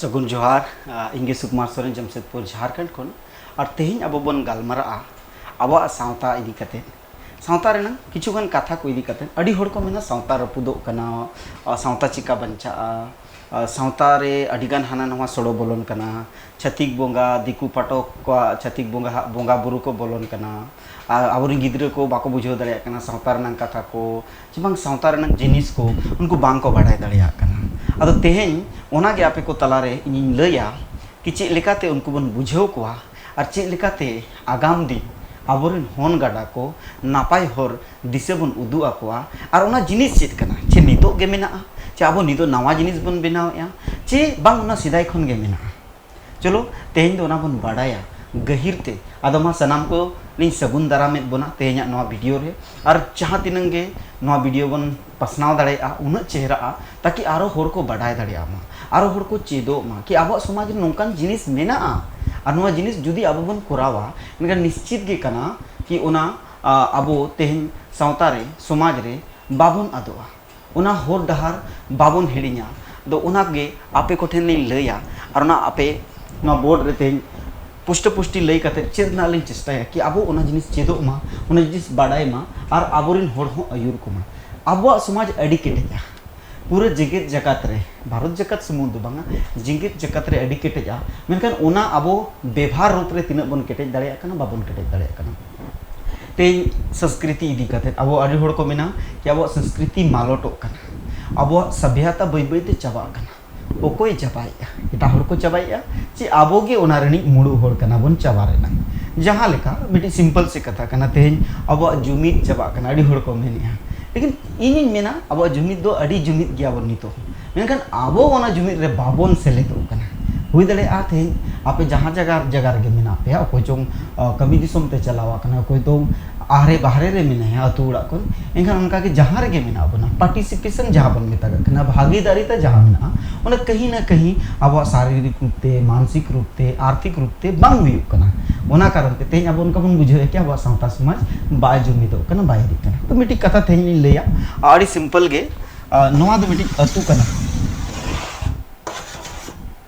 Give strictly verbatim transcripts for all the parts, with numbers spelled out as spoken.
ᱥᱟᱹᱜᱩᱱ ᱡᱚᱦᱟᱨ᱾ ᱟ, ᱤᱧ ᱜᱮ ᱥᱩᱠᱩᱢᱟᱨ ᱥᱚᱨᱮᱱ, ᱡᱟᱢᱥᱮᱫᱽᱯᱩᱨ, ᱡᱷᱟᱨᱠᱷᱚᱸᱰ ᱠᱷᱚᱱ᱾ ᱟᱨ ᱛᱮᱦᱮᱧ ᱟᱵᱚ ᱵᱚᱱ ᱜᱟᱞᱢᱟᱨᱟᱜᱼᱟ ᱟᱵᱚᱣᱟᱜ ᱥᱟᱶᱛᱟ ᱤᱫᱤ ᱠᱟᱛᱮ, ᱥᱟᱶᱛᱟ ᱨᱮᱱᱟᱜ ᱠᱤᱪᱷᱩᱜᱟᱱ ᱠᱟᱛᱷᱟ ᱠᱚ ᱤᱫᱤ ᱠᱟᱛᱮ᱾ ᱟᱹᱰᱤ ᱦᱚᱲ ᱠᱚ ᱢᱮᱱᱟ ᱥᱟᱶᱛᱟ ᱨᱟᱹᱯᱩᱫᱚᱜ ᱠᱟᱱᱟ, ᱟ, ᱥᱟᱶᱛᱟ ᱪᱤᱠᱟ ᱵᱟᱧᱪᱟᱜᱼᱟ, ᱟ, ᱥᱟᱶᱛᱟ ᱨᱮ ᱟᱹᱰᱤᱜᱟᱱ ᱦᱟᱱᱟ ᱱᱟᱣᱟ ᱥᱚᱲᱚ ᱵᱚᱞᱚᱱ ᱠᱟᱱᱟ, ᱪᱷᱟᱹᱛᱤᱠ ᱵᱚᱸᱜᱟ, ᱫᱤᱠᱩ ᱯᱟᱴᱚᱠ ᱠᱚᱣᱟᱜ ᱪᱷᱟᱹᱛᱤᱠ ᱵᱚᱸᱜᱟ ᱦᱟᱜ ᱵᱚᱸᱜᱟ ᱵᱩᱨᱩ ᱠᱚ ᱵᱚᱞᱚᱱ ᱠᱟᱱᱟ, ᱟᱨ ᱟᱵᱚᱨᱮᱱ ᱜᱤᱫᱽᱨᱟᱹ ᱠᱚ ᱵᱟᱠᱚ ᱵᱩᱡᱷᱟᱹᱣ ᱫᱟᱲᱮᱭᱟᱜ ᱠᱟᱱᱟ ᱥᱟᱶᱛᱟ ᱨᱮᱱᱟᱜ ᱠᱟᱛᱷᱟ ᱠᱚ, ᱪᱮ ᱵᱟᱝ ᱥᱟᱶᱛᱟ ᱨᱮᱱᱟᱜ ᱡᱤᱱᱤᱥ ᱠᱚ ᱩᱱᱠᱩ ᱵᱟᱝ ᱠᱚ ᱵᱟᱰᱟᱭ ᱫᱟᱲᱮᱭᱟᱜ ᱠᱟᱱᱟ᱾ ᱟᱫᱚ ᱛᱮᱦᱮᱧ ᱚᱱᱟᱜᱮ ᱟᱯᱮ ᱠᱚ ᱛᱟᱞᱟᱨᱮ ᱤᱧᱤᱧ ᱞᱟᱹᱭᱟ ᱠᱤ ᱪᱮᱫ ᱞᱮᱠᱟᱛᱮ ᱩᱱᱠᱩ ᱵᱚᱱ ᱵᱩᱡᱷᱟᱹᱣ ᱠᱚᱣᱟ ᱟᱨ ᱪᱮᱫ ᱞᱮᱠᱟᱛᱮ ᱟᱜᱟᱢ ᱫᱤᱱ ᱟᱵᱚᱨᱮᱱ ᱦᱚᱱ ᱜᱟᱰᱟ ᱠᱚ ᱱᱟᱯᱟᱭ ᱦᱚᱨ ᱫᱤᱥᱟᱹ ᱵᱚᱱ ᱩᱫᱩᱜ ᱟᱠᱚᱣᱟ᱾ ᱟᱨ ᱚᱱᱟ ᱡᱤᱱᱤᱥ ᱪᱮᱫ ᱠᱟᱱᱟ, ᱪᱮ ᱱᱤᱛᱚᱜ ᱜᱮ ᱢᱮᱱᱟᱜᱼᱟ, ᱪᱮ ᱟᱵᱚ ᱱᱤᱛᱚᱜ ᱱᱟᱣᱟ ᱡᱤᱱᱤᱥ ᱵᱚᱱ ᱵᱮᱱᱟᱣᱮᱫᱼᱟ, ᱪᱮ ᱵᱟᱝ ᱚᱱᱟ ᱥᱮᱫᱟᱭ ᱠᱷᱚᱱ ᱜᱮ ᱢᱮᱱᱟᱜᱼᱟ? ᱪᱚᱞᱚ, ᱛᱮᱦᱮᱧ ᱫᱚ ᱚᱱᱟ ᱵᱚᱱ ᱵᱟᱰᱟᱭᱟ ᱜᱟᱹᱦᱤᱨ ᱛᱮ᱾ ᱟᱫᱚ ᱢᱟ ᱥᱟᱱᱟᱢ ᱠᱚ ᱞᱤᱧ ᱥᱟᱹᱜᱩᱱ ᱫᱟᱨᱟᱢᱮᱫ ᱵᱚᱱᱟ ᱛᱮᱦᱮᱧᱟᱜ ᱱᱚᱣᱟ ᱵᱷᱤᱰᱤᱭᱳ ᱨᱮ᱾ ᱟᱨ ᱡᱟᱦᱟᱸ ᱛᱤᱱᱟᱹᱝ ᱜᱮ ᱱᱚᱣᱟ ᱵᱷᱤᱰᱤᱭᱳ ᱵᱚᱱ ᱯᱟᱥᱱᱟᱣ ᱫᱟᱲᱮᱭᱟᱜᱼᱟ, ᱩᱱᱟᱹᱜ ᱪᱮᱦᱨᱟᱜᱼᱟ, ᱛᱟᱠᱤ ᱟᱨᱚ ᱦᱚᱲ ᱠᱚ ᱵᱟᱰᱟᱭ ᱫᱟᱲᱮᱭᱟᱜ ᱢᱟ, ᱟᱨᱚ ᱦᱚᱲ ᱠᱚ ᱪᱮᱫᱚᱜ ᱢᱟ ᱠᱤ ᱟᱵᱚᱣᱟᱜ ᱥᱚᱢᱟᱡᱽ ᱨᱮ ᱱᱚᱝᱠᱟᱱ ᱡᱤᱱᱤᱥ ᱢᱮᱱᱟᱜᱼᱟ᱾ ᱟᱨ ᱱᱚᱣᱟ ᱡᱤᱱᱤᱥ ᱡᱩᱫᱤ ᱟᱵᱚ ᱵᱚᱱ ᱠᱚᱨᱟᱣᱟ, ᱮᱱᱠᱷᱟᱱ ᱱᱤᱥᱪᱤᱛ ᱜᱮ ᱠᱟᱱᱟ ᱠᱤ ᱚᱱᱟ, ᱟ, ᱟᱵᱚ ᱛᱮᱦᱮᱧ ᱥᱟᱶᱛᱟ ᱨᱮ, ᱥᱚᱢᱟᱡᱽ ᱨᱮ ᱵᱟᱵᱚᱱ ᱟᱫᱚᱜᱼᱟ, ᱚᱱᱟ ᱦᱚᱨ ᱰᱟᱦᱟᱨ ᱵᱟᱵᱚᱱ ᱦᱤᱲᱤᱧᱟ᱾ ᱟᱫᱚ ᱚᱱᱟ ᱜᱮ ᱟᱯᱮ ᱠᱚᱴᱷᱮᱱ ᱞᱤᱧ ᱞᱟᱹᱭᱟ, ᱟᱨ ᱚᱱᱟ ᱟᱯᱮ ᱱᱚᱣᱟ ᱵᱳᱨᱰ ᱨᱮ ᱛᱮᱦᱮᱧ ᱯᱩᱥᱴᱟᱹ ᱯᱩᱥᱴᱤ ᱞᱟᱹᱭ ᱠᱟᱛᱮ ᱪᱮᱫ ᱨᱮᱱᱟᱜ ᱞᱤᱧ ᱪᱮᱥᱴᱟᱭᱟ ᱠᱤ ᱟᱵᱚ ᱚᱱᱟ ᱡᱤᱱᱤᱥ ᱪᱮᱫᱚᱜ ᱢᱟ, ᱚᱱᱟ ᱡᱤᱱᱤᱥ ᱵᱟᱰᱟᱭ ᱢᱟ, ᱟᱨ ᱟᱵᱚᱨᱮᱱ ᱦᱚᱲ ᱦᱚᱸ ᱟᱹᱭᱩᱨ ᱠᱚᱢᱟ᱾ ᱟᱵᱚᱣᱟᱜ ᱥᱚᱢᱟᱡᱽ ᱟᱹᱰᱤ ᱠᱮᱴᱮᱡᱟ, ᱯᱩᱨᱟᱹ ᱡᱮᱜᱮᱛ ᱡᱟᱠᱟᱛ ᱨᱮ, ᱵᱷᱟᱨᱚᱛ ᱡᱟᱠᱟᱛ ᱥᱩᱢᱩᱝ ᱫᱚ ᱵᱟᱝᱟ, ᱡᱮᱜᱮᱛ ᱡᱟᱠᱟᱛ ᱨᱮ ᱟᱹᱰᱤ ᱠᱮᱴᱮᱡᱟ᱾ ᱢᱮᱱᱠᱷᱟᱱ ᱚᱱᱟ ᱟᱵᱚ ᱵᱮᱵᱷᱟᱨ ᱨᱩᱯ ᱨᱮ ᱛᱤᱱᱟᱹᱜ ᱵᱚᱱ ᱠᱮᱴᱮᱡ ᱫᱟᱲᱮᱭᱟᱜ ᱠᱟᱱᱟ, ᱵᱟᱵᱚᱱ ᱠᱮᱴᱮᱡ ᱫᱟᱲᱮᱭᱟᱜ ᱠᱟᱱᱟ᱾ ᱛᱮᱦᱮᱧ ᱥᱚᱝᱥᱠᱨᱤᱛᱤ ᱤᱫᱤ ᱠᱟᱛᱮ ᱟᱵᱚ ᱟᱹᱰᱤ ᱦᱚᱲ ᱠᱚ ᱢᱮᱱᱟ ᱠᱤ ᱟᱵᱚᱣᱟᱜ ᱥᱚᱝᱥᱠᱨᱤᱛᱤ ᱢᱟᱞᱚᱴᱚᱜ ᱠᱟᱱᱟ, ᱟᱵᱚᱣᱟᱜ ᱥᱟᱵᱷᱭᱟᱛᱟ ᱵᱟᱹᱭ ᱵᱟᱹᱭ ᱛᱮ ᱪᱟᱵᱟᱜ ᱠᱟᱱᱟ᱾ ᱚᱠᱚᱭ ᱪᱟᱵᱟᱭᱮᱫᱼᱟ? ᱮᱴᱟᱜ ᱦᱚᱲ ᱠᱚ ᱪᱟᱵᱟᱭᱮᱫᱼᱟ, ᱪᱮ ᱟᱵᱚ ᱜᱮ ᱚᱱᱟ ᱨᱤᱱᱤᱡ ᱢᱩᱲᱩᱫ ᱦᱚᱲ ᱠᱟᱱᱟ ᱵᱚᱱ ᱪᱟᱵᱟ ᱨᱮᱱᱟᱜ? ᱡᱟᱦᱟᱸ ᱞᱮᱠᱟ ᱢᱤᱫᱴᱤᱡ ᱥᱤᱢᱯᱚᱞ ᱥᱮ ᱠᱟᱛᱷᱟ ᱠᱟᱱᱟ, ᱛᱮᱦᱮᱧ ᱟᱵᱚᱣᱟᱜ ᱡᱩᱢᱤᱫ ᱪᱟᱵᱟᱜ ᱠᱟᱱᱟ, ᱟᱹᱰᱤ ᱦᱚᱲ ᱠᱚ ᱢᱮᱱᱮᱫᱼᱟ, ᱞᱮᱠᱤᱱ ᱤᱧᱤᱧ ᱢᱮᱱᱟ ᱟᱵᱚᱣᱟᱜ ᱡᱩᱢᱤᱫ ᱫᱚ ᱟᱹᱰᱤ ᱡᱩᱢᱤᱫ ᱜᱮᱭᱟ ᱵᱚᱱ ᱱᱤᱛᱚᱜ᱾ ᱢᱮᱱᱠᱷᱟᱱ ᱟᱵᱚ ᱚᱱᱟ ᱡᱩᱢᱤᱫ ᱨᱮ ᱵᱟᱵᱚᱱ ᱥᱮᱞᱮᱫᱚᱜ ᱠᱟᱱᱟ᱾ ᱦᱩᱭ ᱫᱟᱲᱮᱭᱟᱜᱼᱟ ᱛᱮᱦᱮᱧ ᱟᱯᱮ ᱡᱟᱦᱟᱸ ᱡᱟᱭᱜᱟ ᱡᱟᱭᱜᱟ ᱨᱮᱜᱮ ᱢᱮᱱᱟᱜ ᱯᱮᱭᱟ, ᱚᱠᱚᱭ ᱪᱚᱝ, ᱟ, ᱠᱟᱹᱢᱤ ᱫᱤᱥᱚᱢ ᱛᱮ ᱪᱟᱞᱟᱣ ᱟᱠᱟᱱᱟ, ᱚᱠᱚᱭ ᱫᱚ ᱟᱦᱨᱮ ᱵᱟᱦᱨᱮ ᱨᱮ ᱢᱮᱱᱟᱭᱟ ᱟᱹᱛᱩ ᱚᱲᱟᱜ ᱠᱷᱚᱱ, ᱮᱱᱠᱷᱟᱱ ᱚᱱᱠᱟᱜᱮ ᱡᱟᱦᱟᱸ ᱨᱮᱜᱮ ᱢᱮᱱᱟᱜ ᱵᱚᱱᱟ, ᱯᱟᱨᱴᱤᱥᱤᱯᱮᱥᱚᱱ ᱡᱟᱦᱟᱸ ᱵᱚᱱ ᱢᱮᱛᱟᱜᱟᱜ ᱠᱟᱱᱟ, ᱵᱷᱟᱜᱤᱫᱟᱨᱤᱛᱟ ᱡᱟᱦᱟᱸ ᱢᱮᱱᱟᱜᱼᱟ, ᱚᱱᱟ ᱠᱟᱹᱦᱤ ᱱᱟ ᱠᱟᱹᱦᱤ ᱟᱵᱚᱣᱟᱜ ᱥᱟᱨᱤᱨᱤᱠ ᱨᱩᱯ ᱛᱮ, ᱢᱟᱱᱥᱤᱠ ᱨᱩᱯ ᱛᱮ, ᱟᱨᱛᱷᱤᱠ ᱨᱩᱯ ᱛᱮ ᱵᱟᱝ ᱦᱩᱭᱩᱜ ᱠᱟᱱᱟ᱾ ᱚᱱᱟ ᱠᱟᱨᱚᱱ ᱛᱮ ᱛᱮᱦᱮᱧ ᱟᱵᱚ ᱚᱱᱠᱟ ᱵᱚᱱ ᱵᱩᱡᱷᱟᱹᱣᱮᱫᱼᱟ ᱠᱤ ᱟᱵᱚᱣᱟᱜ ᱥᱟᱶᱛᱟ ᱥᱚᱢᱟᱡᱽ ᱵᱟᱭ ᱡᱩᱢᱤᱫᱚᱜ ᱠᱟᱱᱟ, ᱵᱟᱭ ᱤᱫᱤᱜ ᱠᱟᱱᱟ᱾ ᱛᱚ ᱢᱤᱫᱴᱤᱡ ᱠᱟᱛᱷᱟ ᱛᱮᱦᱮᱧ ᱞᱤᱧ ᱞᱟᱹᱭᱟ, ᱟᱹᱰᱤ ᱥᱤᱢᱯᱚᱞ ᱜᱮ᱾ ᱟᱨ ᱱᱚᱣᱟ ᱫᱚ ᱢᱤᱫᱴᱤᱡ ᱟᱹᱛᱩ ᱠᱟᱱᱟ᱾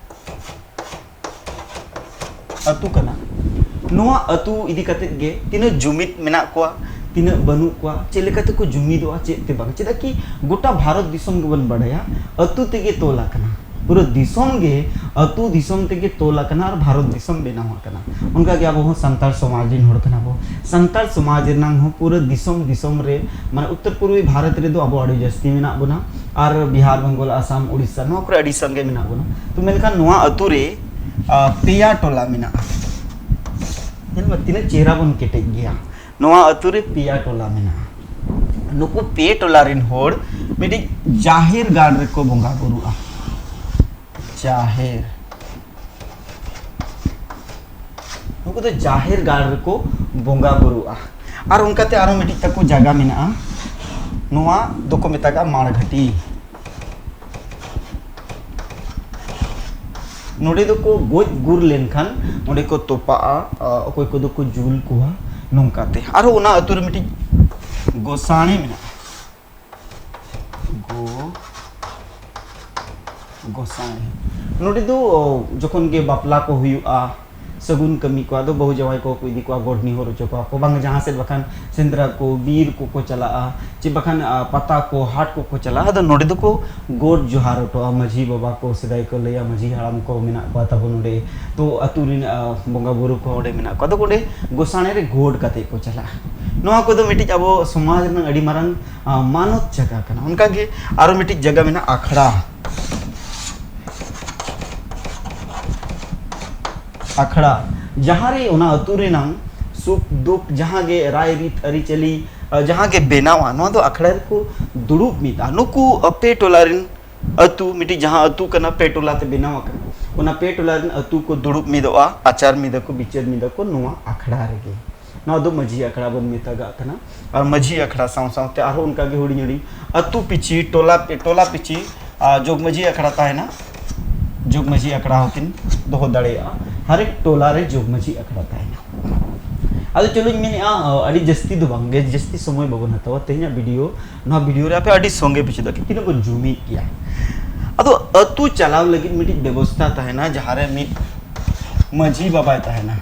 ᱟᱹᱛᱩ ᱠᱟᱱᱟ᱾ ᱱᱚᱣᱟ ᱟᱹᱛᱩ ᱤᱫᱤ ᱠᱟᱛᱮᱫ ᱜᱮ ᱛᱤᱱᱟᱹᱜ ᱡᱩᱢᱤᱫ ᱢᱮᱱᱟᱜ ᱠᱚᱣᱟ, ᱛᱤᱱᱟᱹᱜ ᱵᱟᱹᱱᱩᱜ ᱠᱚᱣᱟ, ᱪᱮᱫ ᱞᱮᱠᱟ ᱛᱮᱠᱚ ᱡᱩᱢᱤᱫᱚᱜᱼᱟ, ᱪᱮᱫ ᱛᱮ ᱵᱟᱝ᱾ ᱪᱮᱫᱟᱜ ᱠᱤ ᱜᱚᱴᱟ ᱵᱷᱟᱨᱚᱛ ᱫᱤᱥᱚᱢ ᱜᱮᱵᱚᱱ ᱵᱟᱲᱟᱭᱟ, ᱟᱹᱛᱩ ᱛᱮᱜᱮ ᱛᱚᱞ ᱟᱠᱟᱱᱟ᱾ ᱯᱩᱨᱟᱹ ᱫᱤᱥᱚᱢ ᱜᱮ ᱟᱹᱛᱩ ᱫᱤᱥᱚᱢ ᱛᱮᱜᱮ ᱛᱚᱞ ᱟᱠᱟᱱᱟ ᱟᱨ ᱵᱷᱟᱨᱚᱛ ᱫᱤᱥᱚᱢ ᱵᱮᱱᱟᱣ ᱟᱠᱟᱱᱟ᱾ ᱚᱱᱠᱟ ᱜᱮ ᱟᱵᱚ ᱦᱚᱸ ᱥᱟᱱᱛᱟᱲ ᱥᱚᱢᱟᱡᱽ ᱨᱮᱱ ᱦᱚᱲ ᱠᱟᱱᱟ ᱵᱚ᱾ ᱥᱟᱱᱛᱟᱲ ᱥᱚᱢᱟᱡᱽ ᱨᱮᱱᱟᱝ ᱦᱚᱸ ᱯᱩᱨᱟᱹ ᱫᱤᱥᱚᱢ ᱫᱤᱥᱚᱢ ᱨᱮ, ᱢᱟᱱᱮ ᱩᱛᱛᱚᱨ ᱯᱩᱨᱵᱤ ᱵᱷᱟᱨᱚᱛ ᱨᱮᱫᱚ ᱟᱵᱚ ᱟᱹᱰᱤ ᱡᱟᱹᱥᱛᱤ ᱢᱮᱱᱟᱜ ᱵᱚᱱᱟ, ᱟᱨ ᱵᱤᱦᱟᱨ, ᱵᱮᱝᱜᱚᱞ, ᱟᱥᱟᱢ, ᱩᱲᱤᱥᱥᱟ, ᱱᱚᱣᱟ ᱠᱚᱨᱮ ᱟᱹᱰᱤ ᱥᱟᱸᱜᱮ ᱢᱮᱱᱟᱜ ᱵᱚᱱᱟ᱾ ᱛᱚ ᱢᱮᱱᱠᱷᱟᱱ ᱱᱚᱣᱟ ᱟᱹᱛᱩ ᱨᱮ, ᱟ, ᱯᱮᱭᱟ ᱴᱚᱞᱟ ᱢᱮᱱᱟᱜᱼᱟ᱾ ᱧᱮᱞ ᱢᱮ, ᱛᱤᱱᱟᱹᱜ ᱪᱮᱦᱨᱟ ᱵᱚᱱ ᱠᱮᱴᱮᱡ ᱜᱮᱭᱟ᱾ ᱱᱚᱣᱟ ᱟᱹᱛᱩ ᱨᱮ ᱯᱮᱭᱟ ᱴᱚᱞᱟ ᱢᱮᱱᱟᱜᱼᱟ᱾ ᱱᱩᱠᱩ ᱯᱮ ᱴᱚᱞᱟ ᱨᱮᱱ ᱦᱚᱲ ᱢᱤᱫᱴᱤᱡ ᱡᱟᱦᱮᱨ ᱜᱟᱲ ᱨᱮᱠᱚ ᱵᱚᱸᱜᱟ ᱵᱩᱨᱩᱜᱼᱟ᱾ ᱡᱟᱦᱮᱨ, ᱱᱩᱠᱩ ᱫᱚ ᱡᱟᱦᱮᱨ ᱜᱟᱲ ᱨᱮᱠᱚ ᱵᱚᱸᱜᱟ ᱵᱩᱨᱩᱜᱼᱟ᱾ ᱟᱨ ᱚᱱᱠᱟᱛᱮ ᱟᱨᱚ ᱢᱤᱫᱴᱤᱡ ᱛᱟᱠᱚ ᱡᱟᱭᱜᱟ ᱢᱮᱱᱟᱜᱼᱟ, ᱱᱚᱣᱟ ᱫᱚᱠᱚ ᱢᱮᱛᱟᱜᱼᱟ ᱢᱟᱲᱜᱷᱟᱴᱤ᱾ ᱱᱚᱰᱮ ᱫᱚᱠᱚ ᱜᱚᱡ ᱜᱩᱨ ᱞᱮᱱᱠᱷᱟᱱ ᱚᱸᱰᱮ ᱠᱚ ᱛᱚᱯᱟᱜᱼᱟ, ᱟ, ᱚᱠᱚᱭ ᱠᱚᱫᱚ ᱠᱚ ᱡᱩᱞ ᱠᱚᱣᱟ, ᱱᱚᱝᱠᱟᱛᱮ᱾ ᱟᱨᱦᱚᱸ ᱚᱱᱟ ᱟᱹᱛᱩ ᱨᱮ ᱢᱤᱫᱴᱤᱡ ᱜᱚᱥᱟᱬᱮ ᱢᱮᱱᱟᱜᱼᱟ᱾ ᱜᱚ-, ᱜᱚᱥᱟᱬᱮ᱾ ᱱᱚᱰᱮ ᱫᱚ, ᱚ, ᱡᱚᱠᱷᱚᱱ ᱜᱮ ᱵᱟᱯᱞᱟ ᱠᱚ ᱦᱩᱭᱩᱜᱼᱟ, ᱥᱟᱹᱜᱩᱱ ᱠᱟᱹᱢᱤ ᱠᱚ, ᱟᱫᱚ ᱵᱟᱹᱦᱩ ᱡᱟᱶᱟᱭ ᱠᱚ ᱠᱚ ᱤᱫᱤ ᱠᱚᱣᱟ, ᱜᱚᱰ ᱱᱮᱦᱚᱨ ᱦᱚᱪᱚ ᱠᱚᱣᱟ ᱠᱚ, ᱵᱟᱝ ᱡᱟᱦᱟᱸ ᱥᱮᱫ ᱵᱟᱠᱷᱟᱱ ᱥᱮᱸᱫᱽᱨᱟ ᱠᱚ, ᱵᱤᱨ ᱠᱚᱠᱚ ᱪᱟᱞᱟᱜᱼᱟ, ᱪᱮ ᱵᱟᱠᱷᱟᱱ, ᱟ, ᱯᱟᱛᱟ ᱠᱚ, ᱦᱟᱴ ᱠᱚᱠᱚ ᱪᱟᱞᱟᱜᱼᱟ᱾ ᱟᱫᱚ ᱱᱚᱰᱮ ᱫᱚᱠᱚ ᱜᱚᱰ ᱡᱚᱦᱟᱨ ᱦᱚᱴᱚᱜᱼᱟ᱾ ᱢᱟᱹᱡᱷᱤ ᱵᱟᱵᱟ ᱠᱚ, ᱥᱮᱫᱟᱭ ᱠᱚ ᱞᱟᱹᱭᱟ, ᱢᱟᱹᱡᱷᱤ ᱦᱟᱲᱟᱢ ᱠᱚ ᱢᱮᱱᱟᱜ ᱠᱚᱣᱟ ᱛᱟᱵᱚ ᱱᱚᱰᱮ᱾ ᱛᱚ ᱟᱹᱛᱩ ᱨᱮᱱ, ᱟ, ᱵᱚᱸᱜᱟ ᱵᱩᱨᱩ ᱠᱚ ᱚᱸᱰᱮ ᱢᱮᱱᱟᱜ ᱠᱚᱣᱟ᱾ ᱟᱫᱚ ᱚᱸᱰᱮ ᱜᱚᱥᱟᱬᱮ ᱨᱮ ᱜᱚᱰ ᱠᱟᱛᱮ ᱠᱚ ᱪᱟᱞᱟᱜᱼᱟ᱾ ᱱᱚᱣᱟ ᱠᱚᱫᱚ ᱢᱤᱫᱴᱤᱡ ᱟᱵᱚ ᱥᱚᱢᱟᱡᱽ ᱨᱮᱱᱟᱜ ᱟᱹᱰᱤ ᱢᱟᱨᱟᱝ, ᱟ, ᱢᱟᱱᱚᱛ ᱡᱟᱭᱜᱟ ᱠᱟᱱᱟ᱾ ᱚᱱᱠᱟᱜᱮ ᱟᱨᱚ ᱢᱤᱫᱴᱤᱡ ᱡᱟᱭᱜᱟ ᱢᱮᱱᱟᱜᱼᱟ, ᱟᱠᱷᱲᱟ᱾ ᱟᱠᱷᱲᱟ, ᱡᱟᱦᱟᱸ ᱨᱮ ᱚᱱᱟ ᱟᱹᱛᱩ ᱨᱮᱱᱟᱝ ᱥᱩᱠ ᱫᱩᱠ, ᱡᱟᱦᱟᱸ ᱜᱮ ᱨᱟᱭ ᱨᱤᱛ ᱟᱹᱨᱤᱪᱟᱹᱞᱤ, ᱟ, ᱡᱟᱦᱟᱸ ᱜᱮ ᱵᱮᱱᱟᱣᱟ, ᱱᱚᱣᱟ ᱫᱚ ᱟᱠᱷᱲᱟ ᱨᱮᱠᱚ ᱫᱩᱲᱩᱵ ᱢᱤᱫᱼᱟ᱾ ᱱᱩᱠᱩ ᱟᱯᱮ ᱴᱚᱞᱟ ᱨᱮᱱ ᱟᱹᱛᱩ, ᱢᱤᱫᱴᱤᱡ ᱡᱟᱦᱟᱸ ᱟᱹᱛᱩ ᱠᱟᱱᱟ, ᱯᱮ ᱴᱚᱞᱟ ᱛᱮ ᱵᱮᱱᱟᱣ ᱟᱠᱟᱱᱟ, ᱚᱱᱟ ᱯᱮ ᱴᱚᱞᱟ ᱨᱮᱱ ᱟᱹᱛᱩ ᱠᱚ ᱫᱩᱲᱩᱵ ᱢᱤᱫᱚᱜᱼᱟ, ᱟᱪᱟᱨ ᱢᱤᱫᱟ ᱠᱚ, ᱵᱤᱪᱟᱹᱨ ᱢᱤᱫᱟ ᱠᱚ ᱱᱚᱣᱟ ᱟᱠᱷᱲᱟ ᱨᱮᱜᱮ᱾ ᱱᱚᱣᱟ ᱫᱚ ᱢᱟᱹᱡᱷᱤ ᱟᱠᱷᱲᱟ ᱵᱚᱱ ᱢᱮᱛᱟᱜᱟᱜ ᱠᱟᱱᱟ᱾ ᱟᱨ ᱢᱟᱹᱡᱷᱤ ᱟᱠᱷᱲᱟ ᱥᱟᱶ ᱥᱟᱶᱛᱮ ᱟᱨᱦᱚᱸ ᱚᱱᱠᱟ ᱜᱮ ᱦᱩᱰᱤᱧ ᱦᱩᱰᱤᱧ ᱟᱹᱛᱩ ᱯᱤᱪᱷᱤ, ᱴᱚᱞᱟ, ᱴᱚᱞᱟ ᱯᱤᱪᱷᱤ, ᱟ, ᱡᱚᱜᱽ ᱢᱟᱹᱡᱷᱤ ᱟᱠᱷᱲᱟ ᱛᱟᱦᱮᱱᱟ᱾ ᱡᱚᱜᱽ ᱢᱟᱹᱡᱷᱤ ᱟᱠᱷᱲᱟ ᱦᱚᱸᱠᱤᱱ ᱫᱚᱦᱚ ᱫᱟᱲᱮᱭᱟᱜᱼᱟ᱾ ᱦᱟᱨ ᱮᱠ ᱴᱚᱞᱟ ᱨᱮ ᱡᱚᱜᱽ ᱢᱟᱹᱡᱷᱤ ᱟᱠᱷᱲᱟ ᱛᱟᱦᱮᱱᱟ᱾ ᱟᱫᱚ ᱪᱚᱞᱚᱧ ᱢᱮᱱᱮᱫᱼᱟ, ᱟ, ᱟᱹᱰᱤ ᱡᱟᱹᱥᱛᱤ ᱫᱚ ᱵᱟᱝ ᱜᱮ, ᱡᱟᱹᱥᱛᱤ ᱥᱚᱢᱚᱭ ᱵᱟᱵᱚᱱ ᱦᱟᱛᱟᱣᱟ ᱛᱮᱦᱮᱧᱟᱜ ᱵᱷᱤᱰᱤᱭᱳ᱾ ᱱᱚᱣᱟ ᱵᱷᱤᱰᱤᱭᱳ ᱨᱮ ᱟᱯᱮ ᱟᱹᱰᱤ ᱥᱚᱸᱜᱮ ᱯᱮ ᱪᱮᱫᱚᱜᱼᱟ ᱠᱤ ᱛᱤᱱᱟᱹᱜ ᱵᱚᱱ ᱡᱩᱢᱤᱫ ᱜᱮᱭᱟ᱾ ᱟᱫᱚ ᱟᱹᱛᱩ ᱪᱟᱞᱟᱣ ᱞᱟᱹᱜᱤᱫ ᱢᱤᱫᱴᱤᱡ ᱵᱮᱵᱚᱥᱛᱷᱟ ᱛᱟᱦᱮᱱᱟ, ᱡᱟᱦᱟᱸ ᱨᱮ ᱢᱤᱫ ᱢᱟᱹᱡᱷᱤ ᱵᱟᱵᱟᱭ ᱛᱟᱦᱮᱱᱟ᱾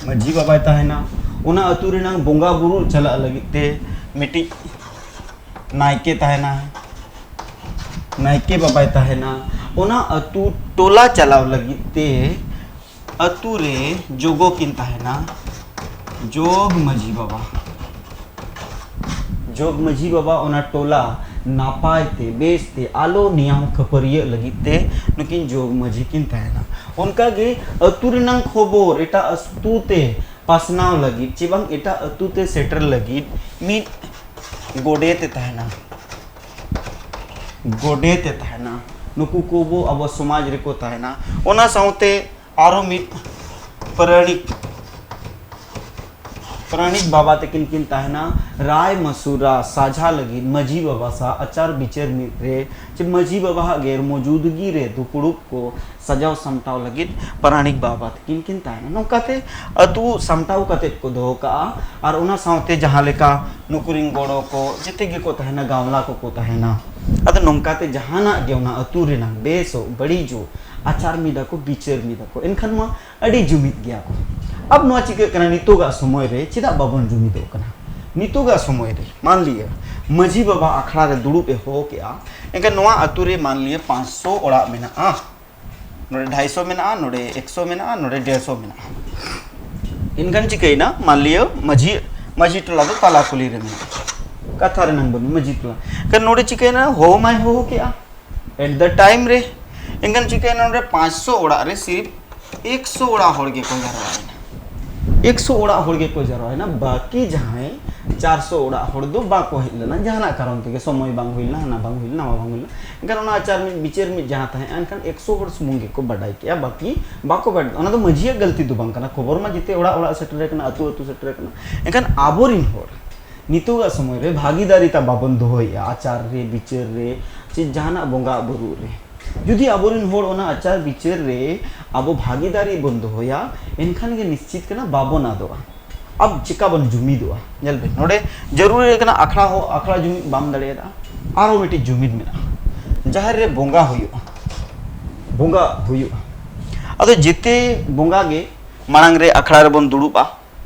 ᱢᱟᱹᱡᱷᱤ ᱵᱟᱵᱟᱭ ᱛᱟᱦᱮᱱᱟ᱾ ᱚᱱᱟ ᱟᱹᱛᱩ ᱨᱮᱱᱟᱝ ᱵᱚᱸᱜᱟ ᱵᱩᱨᱩ ᱪᱟᱞᱟᱜ ᱞᱟᱹᱜᱤᱫ ᱛᱮ ᱢᱤᱫᱴᱤᱡ ᱱᱟᱭᱠᱮ ᱛᱟᱦᱮᱱᱟ, ᱱᱟᱭᱠᱮ ᱵᱟᱵᱟᱭ ᱛᱟᱦᱮᱱᱟ᱾ ᱚᱱᱟ ᱟᱹᱛᱩ ᱴᱚᱞᱟ ᱪᱟᱞᱟᱣ ᱞᱟᱹᱜᱤᱫ ᱛᱮ ᱟᱹᱛᱩ ᱨᱮ ᱡᱚᱜᱚ ᱠᱤᱱ ᱛᱟᱦᱮᱱᱟ, ᱡᱚᱜᱽ ᱢᱟᱹᱡᱷᱤ ᱵᱟᱵᱟ᱾ ᱡᱚᱜᱽ ᱢᱟᱹᱡᱷᱤ ᱵᱟᱵᱟ ᱚᱱᱟ ᱴᱚᱞᱟ ᱱᱟᱯᱟᱭ ᱛᱮ, ᱵᱮᱥ ᱛᱮ, ᱟᱞᱚ ᱱᱮᱭᱟᱣ ᱠᱷᱟᱹᱯᱟᱹᱨᱤᱭᱟᱹᱜ ᱞᱟᱹᱜᱤᱫ ᱛᱮ ᱱᱩᱠᱤᱱ ᱡᱚᱜᱽ ᱢᱟᱹᱡᱷᱤ ᱠᱤᱱ ᱛᱟᱦᱮᱱᱟ᱾ ᱚᱱᱠᱟ ᱜᱮ ᱟᱹᱛᱩ ᱨᱮᱱᱟᱝ ᱠᱷᱚᱵᱚᱨ ᱮᱴᱟᱜ ᱟᱹᱛᱩ ᱛᱮ ᱯᱟᱥᱱᱟᱣ ᱞᱟᱹᱜᱤᱫ ᱪᱮ ᱵᱟᱝ ᱮᱴᱟᱜ ᱟᱹᱛᱩ ᱛᱮ ᱥᱮᱴᱮᱨ ᱞᱟᱹᱜᱤᱫ ᱢᱤᱫ ᱜᱚᱰᱮᱛ ᱮ ᱛᱟᱦᱮᱱᱟ᱾ ᱜᱚᱰᱮᱛ ᱮ ᱛᱟᱦᱮᱱᱟ᱾ ᱱᱩᱠᱩ ᱠᱚᱵᱚ ᱟᱵᱚ ᱥᱚᱢᱟᱡᱽ ᱨᱮᱠᱚ ᱛᱟᱦᱮᱱᱟ᱾ ᱚᱱᱟ ᱥᱟᱶᱛᱮ ᱟᱨᱚ ᱢᱤᱫ ᱯᱟᱨᱟᱱᱤᱠ, ᱯᱟᱨᱟᱱᱤᱠ ᱵᱟᱵᱟ ᱛᱟᱹᱠᱤᱱ ᱠᱤᱱ ᱛᱟᱦᱮᱱᱟ᱾ ᱨᱟᱭ ᱢᱟᱥᱩᱨᱟ ᱥᱟᱡᱷᱟ ᱞᱟᱹᱜᱤᱫ ᱢᱟᱹᱡᱷᱤ ᱵᱟᱵᱟ ᱥᱟᱶ ᱟᱪᱟᱨ ᱵᱤᱪᱟᱹᱨ ᱢᱤᱫ ᱨᱮ ᱪᱮ ᱢᱟᱹᱡᱷᱤ ᱵᱟᱵᱟᱣᱟᱜ ᱜᱮᱨ ᱢᱚᱡᱩᱫᱜᱤ ᱨᱮ ᱫᱩᱯᱲᱩᱵ ᱠᱚ ᱥᱟᱡᱟᱣ ᱥᱟᱢᱴᱟᱣ ᱞᱟᱹᱜᱤᱫ ᱯᱟᱨᱟᱱᱤᱠ ᱵᱟᱵᱟ ᱛᱟᱹᱠᱤᱱ ᱠᱤᱱ ᱛᱟᱦᱮᱱᱟ᱾ ᱱᱚᱝᱠᱟᱛᱮ ᱟᱹᱛᱩ ᱥᱟᱢᱴᱟᱣ ᱠᱟᱛᱮᱫ ᱠᱚ ᱫᱚᱦᱚ ᱠᱟᱜᱼᱟ᱾ ᱟᱨ ᱚᱱᱟ ᱥᱟᱶᱛᱮ ᱡᱟᱦᱟᱸ ᱞᱮᱠᱟ ᱱᱩᱠᱩ ᱨᱤᱱ ᱜᱚᱲᱚ ᱠᱚ ᱡᱮᱛᱮ ᱜᱮᱠᱚ ᱛᱟᱦᱮᱱᱟ, ᱜᱟᱶᱞᱟ ᱠᱚᱠᱚ ᱛᱟᱦᱮᱱᱟ᱾ ᱟᱫᱚ ᱱᱚᱝᱠᱟᱛᱮ ᱡᱟᱦᱟᱱᱟᱜ ᱜᱮ ᱚᱱᱟ ᱟᱹᱛᱩ ᱨᱮᱱᱟᱜ ᱵᱮᱥᱚᱜ ᱵᱟᱹᱲᱤᱡᱚᱜ, ᱟᱪᱟᱨ ᱢᱤᱫᱟ ᱠᱚ, ᱵᱤᱪᱟᱹᱨ ᱢᱤᱫᱟ ᱠᱚ, ᱮᱱᱠᱷᱟᱱ ᱢᱟ ᱟᱹᱰᱤ ᱡᱩᱢᱤᱫ ᱜᱮᱭᱟ ᱠᱚ᱾ ᱟᱵ ᱱᱚᱣᱟ ᱪᱤᱠᱟᱹᱜ ᱠᱟᱱᱟ, ᱱᱤᱛᱚᱜᱟᱜ ᱥᱚᱢᱚᱭ ᱨᱮ ᱪᱮᱫᱟᱜ ᱵᱟᱵᱚᱱ ᱡᱩᱢᱤᱫᱚᱜ ᱠᱟᱱᱟ? ᱱᱤᱛᱚᱜᱟᱜ ᱥᱚᱢᱚᱭ ᱨᱮ ᱢᱟᱱᱞᱤᱭᱟ ᱢᱟᱹᱡᱷᱤ ᱵᱟᱵᱟ ᱟᱠᱷᱲᱟ ᱨᱮ ᱫᱩᱲᱩᱵ ᱮ ᱦᱚᱦᱚ ᱠᱮᱜᱼᱟ, ᱮᱱᱠᱷᱟᱱ ᱱᱚᱣᱟ ᱟᱹᱛᱩ ᱨᱮ ᱢᱟᱱᱞᱤᱭᱟ ᱯᱟᱸᱪᱥᱚ ᱚᱲᱟᱜ ᱢᱮᱱᱟᱜᱼᱟ, ᱱᱚᱰᱮ ᱰᱷᱟᱭᱥᱚ ᱢᱮᱱᱟᱜᱼᱟ, ᱱᱚᱰᱮ ᱮᱠᱥᱚ ᱢᱮᱱᱟᱜᱼᱟ, ᱱᱚᱰᱮ ᱰᱮᱲᱥᱚ ᱢᱮᱱᱟᱜᱼᱟ᱾ ᱮᱱᱠᱷᱟᱱ ᱪᱤᱠᱟᱹᱭᱮᱱᱟ? ᱢᱟᱱᱞᱤᱭᱟ ᱢᱟᱹᱡᱷᱤ, ᱢᱟᱹᱡᱷᱤ ᱴᱚᱞᱟ ᱫᱚ ᱛᱟᱞᱟ ᱠᱩᱞᱦᱤ ᱨᱮ ᱢᱮᱱᱟᱜᱼᱟ, ᱠᱟᱛᱷᱟ ᱨᱮᱱᱟᱝ ᱵᱟᱹᱱᱩᱜ ᱢᱟᱹᱡᱷᱤ ᱴᱚᱞᱟ᱾ ᱮᱱᱠᱷᱟᱱ ᱱᱚᱰᱮ ᱪᱤᱠᱟᱹᱭᱮᱱᱟ? ᱦᱚᱦᱚ ᱢᱟᱭ ᱦᱚᱦᱚ ᱠᱮᱜᱼᱟ at the time ᱨᱮ᱾ ᱮᱱᱠᱷᱟᱱ ᱪᱤᱠᱟᱹᱭᱮᱱᱟ? ᱱᱚᱰᱮ ᱯᱟᱸᱪᱥᱚ ᱚᱲᱟᱜ ᱨᱮ ᱥᱤᱨᱤᱯ ᱮᱠᱥᱚ ᱚᱲᱟᱜ ᱦᱚᱲ ᱜᱮᱠᱚ ᱡᱟᱨᱣᱟᱭᱮᱱᱟ᱾ ᱮᱠᱥᱚ ᱚᱲᱟᱜ ᱦᱚᱲ ᱜᱮᱠᱚ ᱡᱟᱨᱣᱟᱭᱮᱱᱟ, ᱵᱟᱹᱠᱤ ᱡᱟᱦᱟᱸᱭ ᱪᱟᱨᱥᱚ ᱚᱲᱟᱜ ᱦᱚᱲ ᱫᱚ ᱵᱟᱠᱚ ᱦᱮᱡ ᱞᱮᱱᱟ, ᱡᱟᱦᱟᱱᱟᱜ ᱠᱟᱨᱚᱱ ᱛᱮᱜᱮ, ᱥᱚᱢᱚᱭ ᱵᱟᱝ ᱦᱩᱭ ᱞᱮᱱᱟ, ᱦᱟᱱᱟ ᱵᱟᱝ ᱦᱩᱭ ᱞᱮᱱᱟ, ᱱᱟᱣᱟ ᱵᱟᱝ ᱦᱩᱭ ᱞᱮᱱᱟ᱾ ᱮᱱᱠᱷᱟᱱ ᱚᱱᱟ ᱟᱪᱟᱨ ᱢᱤᱫ ᱵᱤᱪᱟᱹᱨ ᱢᱤᱫ ᱡᱟᱦᱟᱸ ᱛᱟᱦᱮᱸᱜᱼᱟ, ᱮᱱᱠᱷᱟᱱ ᱮᱠᱥᱚ ᱦᱚᱲ ᱥᱩᱢᱩᱝ ᱜᱮᱠᱚ ᱵᱟᱰᱟᱭ ᱠᱮᱜᱼᱟ, ᱵᱟᱹᱠᱤ ᱵᱟᱠᱚ ᱵᱟᱰᱟᱭ᱾ ᱚᱱᱟ ᱫᱚ ᱢᱟᱹᱡᱷᱤᱭᱟᱜ ᱜᱟᱹᱞᱛᱤ ᱫᱚ ᱵᱟᱝ ᱠᱟᱱᱟ, ᱠᱷᱚᱵᱚᱨ ᱢᱟ ᱡᱮᱛᱮ ᱚᱲᱟᱜ ᱚᱲᱟᱜ ᱥᱮᱴᱮᱨ ᱟᱠᱟᱱᱟ, ᱟᱹᱛᱩ ᱟᱹᱛᱩ ᱥᱮᱴᱮᱨ ᱟᱠᱟᱱᱟ᱾ ᱮᱱᱠᱷᱟᱱ ᱟᱵᱚᱨᱤᱱ ᱦᱚᱲ ᱱᱤᱛᱚᱜᱟᱜ ᱥᱚᱢᱚᱭ ᱨᱮ ᱵᱷᱟᱜᱤᱫᱟᱨᱤ ᱛᱟ ᱵᱟᱵᱚᱱ ᱫᱚᱦᱚᱭᱮᱜᱼᱟ, ᱟᱪᱟᱨ ᱨᱮ, ᱵᱤᱪᱟᱹᱨ ᱨᱮ, ᱪᱮ ᱡᱟᱦᱟᱱᱟᱜ ᱵᱚᱸᱜᱟ ᱵᱩᱨᱩ ᱨᱮ᱾ ᱡᱩᱫᱤ ᱟᱵᱚᱨᱤᱱ ᱦᱚᱲ ᱚᱱᱟ ᱟᱪᱟᱨ ᱵᱤᱪᱟᱹᱨ ᱨᱮ ᱟᱵᱚ ᱵᱷᱟᱜᱤᱫᱟᱨᱤ ᱵᱚᱱ ᱫᱚᱦᱚᱭᱟ, ᱮᱱᱠᱷᱟᱱ ᱜᱮ ᱱᱤᱥᱪᱤᱛ ᱠᱟᱱᱟ ᱵᱟᱵᱚᱱ ᱟᱫᱚᱜᱼᱟ᱾ ᱟᱵ ᱪᱮᱠᱟ ᱵᱚᱱ ᱡᱩᱢᱤᱫᱚᱜᱼᱟ? ᱧᱮᱞ ᱵᱮᱱ, ᱱᱚᱰᱮ ᱡᱟᱹᱨᱩᱲ ᱠᱟᱱᱟ ᱟᱠᱷᱲᱟ ᱦᱚᱸ, ᱟᱠᱷᱲᱟ ᱡᱩᱢᱤᱫ ᱵᱟᱢ ᱫᱟᱲᱮᱭᱟᱫᱟ᱾ ᱟᱨᱚ ᱢᱤᱫᱴᱤᱡ ᱡᱩᱢᱤᱫ ᱢᱮᱱᱟᱜᱼᱟ, ᱡᱟᱦᱮᱨ ᱨᱮ ᱵᱚᱸᱜᱟ ᱦᱩᱭᱩᱜᱼᱟ, ᱵᱚᱸᱜᱟ ᱦᱩᱭᱩᱜᱼᱟ᱾ ᱟᱫᱚ ᱡᱮᱛᱮ ᱵᱚᱸᱜᱟ ᱜᱮ ᱢᱟᱲᱟᱝ ᱨᱮ ᱟᱠᱷᱲᱟ ᱨᱮᱵᱚᱱ ᱫᱩᱲᱩᱵᱼᱟ᱾